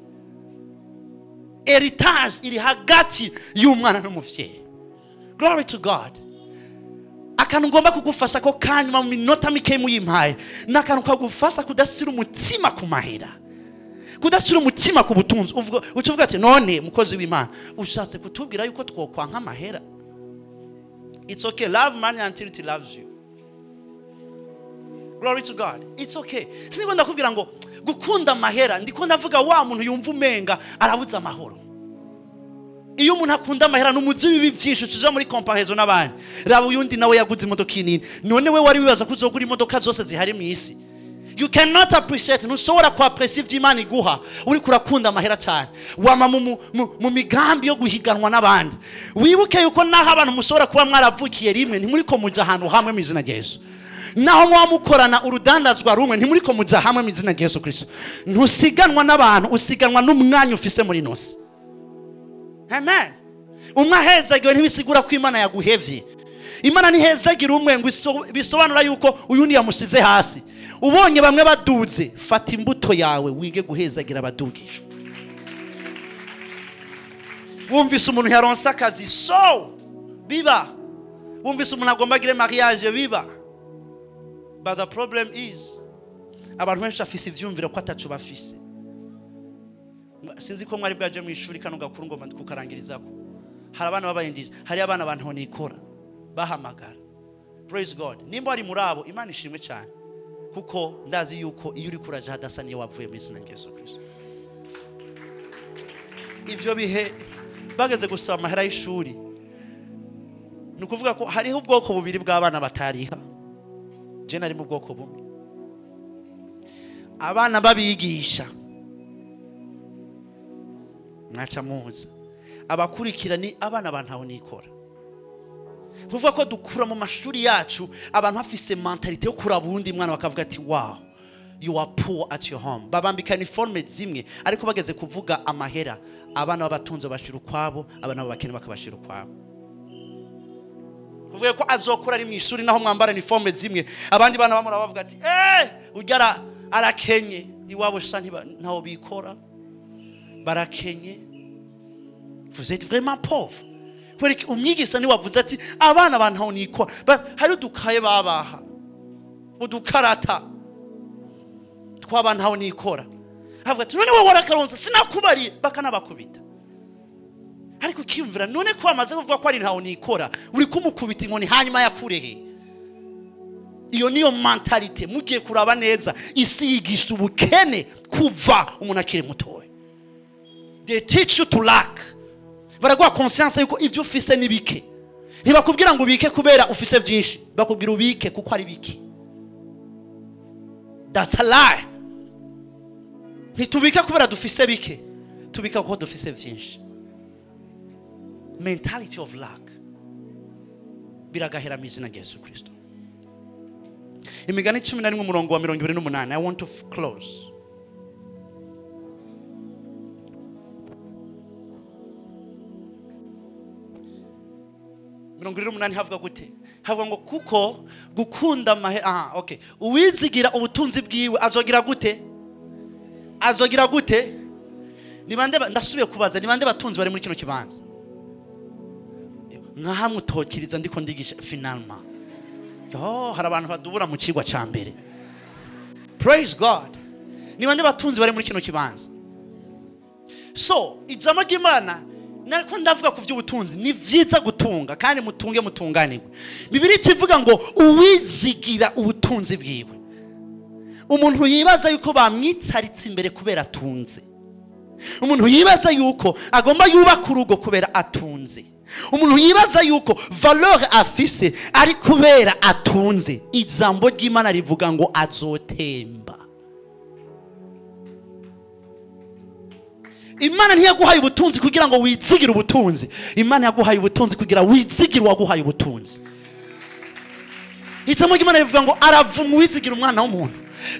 Heritage iri hagati y'umwana n'umuvyeyi. Glory to God. Akantu ngomba kugufasha ko kanyuma mu minota mike muyimpaye, n'akantu kagufasha kudasira umutima ku mahera, kudasira umutima ku butunzi. Uvuga ucuvuga ati none mukozi w'Imana ushatse kutubwira yuko twokwanka amahera. It's okay, love money until it loves you. Glory to God. It's okay. Siniko ndakubwira ngo gukunda amahera, ndiko ndavuga wa muntu yumva umenga arabuza amahoro. Iyo umuntu akunda amahera n'umuzi w'ibi byinshi tuja muri comparison n'abandi. Raba uyundi nawe yaguze imodoka inini, none we wari wibaza ko uzogura imodoka zose zihari mu isi. You cannot appreciate, ntushobora ku appreciate ivy'Imana iguha uri kurakunda amahera cyane. Wama mu migambi yo guhiganwa n'abandi. Wibuke yuko naho abantu mushobora kuba mwaravukiye rimwe, ntimuriko muja ahantu hamwe mu izina rya Yesu. Naho mwamukorana urudandazwa rumwe, ntimuriko muja hamwe mu izina rya Yesu Kristo. Ntusiganwa n'abantu, usiganwa n'umwanya ufise muri nosi. Amen. Umwe ahezagiwe ntibisigura ko Imana yaguhevye. Imana ntihezagira umwe ngo bisobanura yuko uyundi yamusize hasi. Ubonye bamwe baduze, fata imbuto yawe wige guhezagira abadugije. Wumvise umuntu yaronse akazi, so biba. Wumvise umuntu agomba agire mariage, biba. But the problem is, abantu benshi bafise ivyumviro ko ataco bafise. Sinzi ko mwari bwaje mu ishuri kano gakuru ngomba kukarangirizako. Hari abana babayindije, hari abana abantu nikora bahamagara. Praise God. Nimba ari muri abo, Imana ishimwe cyane. Kuko ndazi yuko iyo uri kuraje hadasa niyo wavuye mu izina rya Yesu Kristo. Ivyo bihe bageze gusaba amahera y'ishuri, ni ukuvuga ko hariho ubwoko bubiri bw'abana batariha. Je nari mu bwoko bumwe. Abana babigisha mwaca muza, abakurikira ni abana bantaho nikora. Kuvuga ko dukura mu mashuri yacu abantu bafise mentalite yo kuraba uwundi mwana bakavuga ati wow, you are poor at your home. Babambika uniforme zimwe, ariko bageze kuvuga amahera, abana b'abatunze bashira ukwabo, abana b'abakene bakabashira ukwabo. Kuvuga ko azokura ari mu ishuri naho mwambara uniforme zimwe, abandi bana bamura bavuga ati ujya arakenye iwabo sha ntaho bikora, barakenye. Vous êtes vraiment pauvre. Kubera umwigisha ni wavuze ati abana bantaho nikora, hari udukaye babaha, udukarata twabantaho nikora. Avuga ati none wowe warakaronse sinakubariye, bakanabakubita. Ariko ukiyumvira none ko amaze kuvuga ko ari ntaho nikora, uri kumukubita inkoni hanyuma yakurehe. Iyo niyo mentalite mugiye kuraba neza. Isi yigisha ubukene kuva umuntu akiri mutoya. They teach you to lack. Baraguha conscience yuko ivyo ufise ni bike. Ntibakubwira ngo ubike kubera ufise byinshi, bakubwira ubike kuko ari bike. That's a lie. Ntitubika kubera dufise bike, tubika kuko dufise byinshi. Mentality of lack biragahera mu izina rya Yesu Kristo. Imigani 11 umurongo wa 28. I want to close. 28 havuga gute? Havuga ngo kuko gukunda amahe. Okay, uwizigira ubutunzi bwiwe azogira gute? Azogira gute? Ni bande? Ndasubiye kubaza, ni bande batunzi bari muri kino kibanza? Nka hamwe utokiriza ndiko ndigisha finalement. Yo, hari abantu badubura mu cigwa ca mbere. Praise God. Ni bande batunzi bari muri kino kibanza? So ijambo ry'Imana, nariko ndavuga ku by'ubutunzi, ni vyiza gutunga kandi mutunge mutunganirwe. Bibiliya ikivuga ngo uwizigira ubutunzi bwiwe, umuntu yibaza yuko bamwitsaritse imbere kubera atunze, umuntu yibaza yuko agomba yubaka urugo kubera atunze, umuntu yibaza yuko valeur afise ari kubera atunze, ijambo ry'Imana rivuga ngo azotemba. Imana ntiyaguhaye ubutunzi kugira ngo wizigire ubutunzi. Imana yaguhaye ubutunzi kugira wizigire uwaguhaye ubutunzi. Ijambo ry'Imana rivuga ngo aravumwa uwizigira umwana w'umuntu.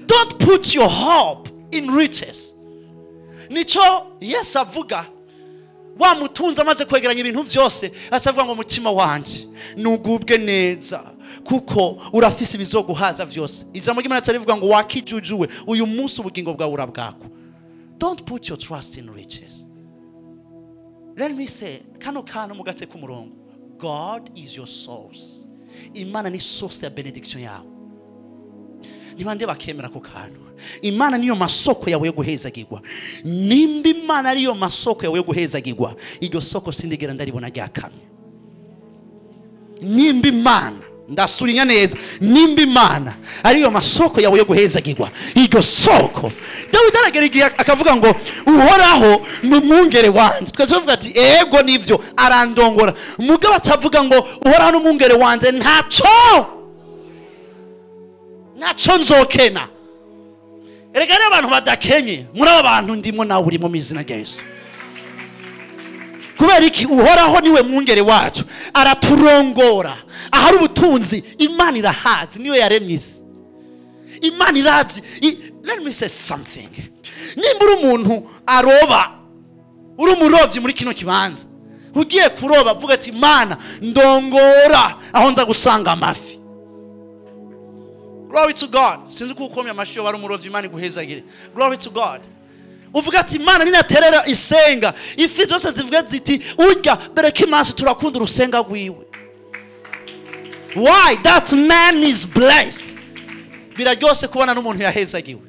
Don't put your hope in riches. Nico Yesu avuga, wa mutunzi amaze kwegeranya ibintu byose, acavuga ngo umutima wanje nugubwe neza kuko urafise ibizoguhaza vyose. Ijambo ry'Imana rivuga ngo wakijujuwe uyu munsi ubugingo bwawe urabwakwa. Don't put your trust in riches. Let me say, kano kantu mugate k'umurongo. God is your source. Imana ni source ya benediction yawe. Nibande bakemera ko kantu? Imana niyo masoko yawe yo guhezagirwa. Nimba Imana ariyo masoko yawe yo guhezagirwa, iryo soko sindigera ndaribona ryakamye. Nimba Imana, ndasurinya neza, nimba Imana ariyo masoko yawe yo guhezagirwa, iryo soko. Dawidi aragera igihe akavuga ngo Uhoraho ni umwungere wanje. Tukavuga ati ego nivyo, arandongora. Mugabo atavuga ngo Uhoraho ni umwungere wanje, ntaco nzokena. Erega rero abantu badakenye, muri aba bantu ndimo nawe urimo mu izina rya Yesu. Kubera iki? Uhoraho niwe mwungere wacu, araturongora ahari ubutunzi. Imana irahazi, niyo yaremye isi. Imana irazi. Let me say something. Nimba uri umuntu aroba, uri umurovyi muri kino kibanza, ugiye kuroba vuga ati Imana ndongora aho nza gusanga amafi. Glory to God. Sinzi ko ukomye amashi yo wari umurovyi, Imana iguhezagire. Glory to God. Uvuga ati Imana ninaterera isenga, ifi zose zivuga ziti urya bereke imansi turakunda urusenga rwiwe. Why? That man is blessed. Biraryose kubona n'umuntu yahezagiwe.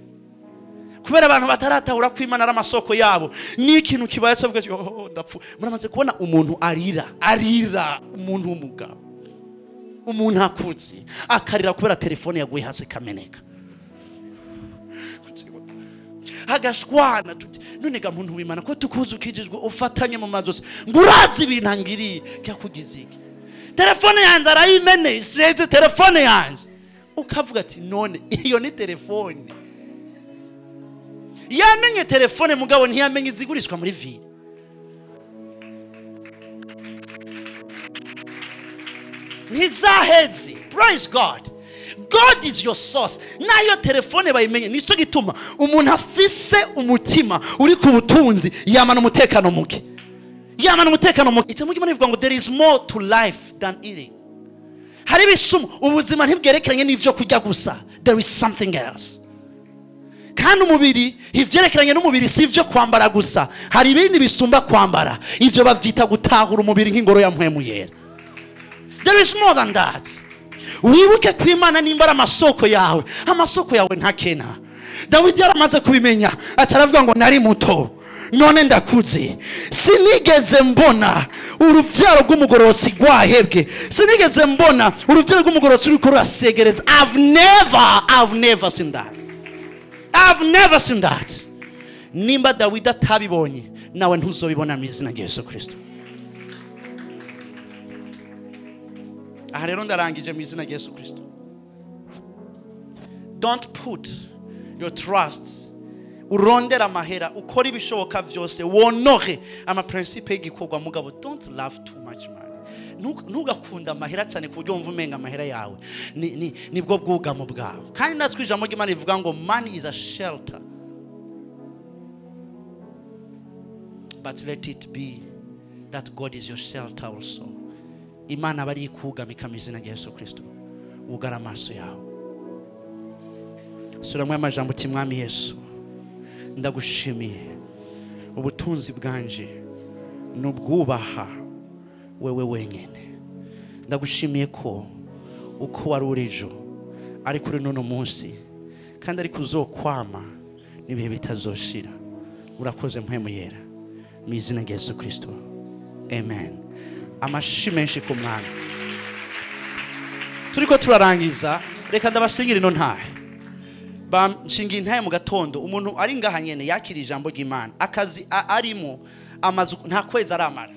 Kubera abantu bataratahura ko Imana ari amasoko yabo, ni ikintu kibaye cyo vuga oh ndapfu. Muramaze kubona umuntu arira, arira, umuntu w'umugabo, umuntu akuze akarira kubera telefone yaguye hasi kameneka, agashwana tuti none ga muntu w'Imana ko tukuze ukijijwe ufatanye mu mazosi ngo urazi ibintu angiriye cyakugize iki? Telefone yanjye arayimene, seze telefone yanjye. Ukavuga ati none iyo ni telefone. Yamenye telefone mugabo ntiyamenye izigurishwa muri ville. Ntizaheze. Praise God. God is your source. Nayo telefone bayimenye. Nico gituma umuntu afise umutima uri ku butunzi yamana umutekano muke. Yamana umutekano muke. Icyo mugi bivuga ngo there is more to life than eating. Hari ibisumu, ubuzima ntibwerekeranye n'ivyo kurya gusa. There is something else. Kandi umubiri, ivyerekeranye n'umubiri si ivyo kwambara gusa. Hari ibindi bisumba kwambara. Ivyo bavyita gutahura umubiri nk'ingoro ya Mpwemu Yera. There is more than that. Wibuke ko Imana nimba ari amasoko yawe, amasoko yawe ntakena. Dawidi yaramaze kubimenya, aca aravuga ngo nari muto, none ndakuze, sinigeze mbona uruvyaro rw'umugororotsi rwahebwe, sinigeze mbona uruvyaro rw'umugororotsi ruriko rurasegereza. I've never seen that. I've never seen that. Nimba Dawidi atabibonye, nawe ntuzobibona mu izina rya Yesu Kristo. Aha rero ndarangije mu izina rya Yesu Kristo. Don't put your trust. Urondera amahera, ukora ibishoboka vyose, wonore ama principe y'igikorwa, mugabo don't love too much money. Ntugakunda amahera cyane ku buryo wumva umenga amahera yawe nibwo bwugamo bwawe. Kandi natwe ijambo ry'Imana rivuga ngo money is a shelter, but let it be that God is your shelter also. Imana bari ikugamika mu izina rya Yesu Kristo. Ugara amaso yawe, suramwe amajambo uti: Mwami Yesu, ndagushimiye, ubutunzi bwanje nubwubaha wewe wenyine. Ndagushimiye ko uko wari uri ejo ariko uri n'uno munsi, kandi ariko uzokwama n'ibihe bitazoshira. Urakoze Mpwemu Yera, mu izina rya Yesu Kristo, amen. Amashi menshi ku Mwami. Turiko turarangiza, reka ndabashingira ino ntahe. Banshingiye intahe mu gatondo, umuntu ari ngaha nyene yakira ijambo ry'Imana, akazi arimo amazu nta kwezi aramara,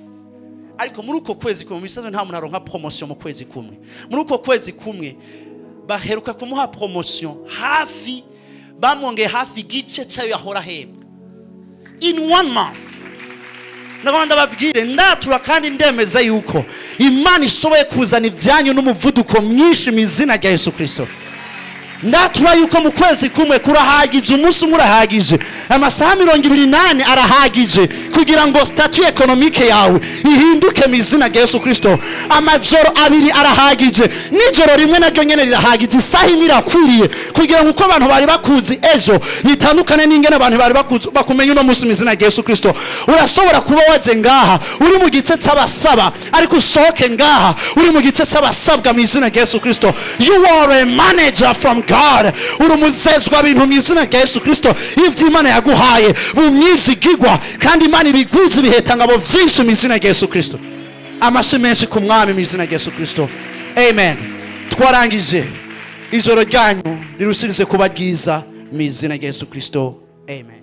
ariko muri uko kwezi kumwe, mu nta muntu aronka promotion mu kwezi kumwe, muri uko kwezi kumwe baheruka kumuha promotion, hafi bamwongeye hafi igice cyayo yahora ahembwa in one month. Ndagomba ndababwire, ndatura kandi ndemeza yuko Imana ishoboye kuzana ibyanyu n'umuvuduko mwinshi mu izina rya Yesu Kristo. Ndatura yuko mu kwezi kumwe kurahagije, umunsi umwe urahagije, amasaha 24 arahagije kugira ngo statut économique yawe ihinduke mu izina rya Yesu Kristo. Amajoro 2 arahagije, nijoro rimwe naryo nyene rirahagije, isaha imwe irakwiriye kugira ngo uko abantu bari bakuzi ejo bitandukane n'ingene abantu bari bakuzi bakumenye uno munsi mu izina rya Yesu Kristo. Urashobora kuba waje ngaha uri mu gice c'abasaba, ariko usohoke ngaha uri mu gice c'abasabwa mu izina rya Yesu Kristo. You are a manager from God. Uri umuzezwa bintu mu izina rya Yesu Kristo. Ivyo Imana yaguhaye bumwizigirwa, kandi Imana ibigwiza ibiheta ngabo vyinshi mu izina rya Yesu Kristo. Amashi menshi ku Mwami mu izina rya Yesu Kristo, amen. Twarangije, ijoro ryanyu rirusirize kuba ryiza mu izina rya Yesu Kristo, amen.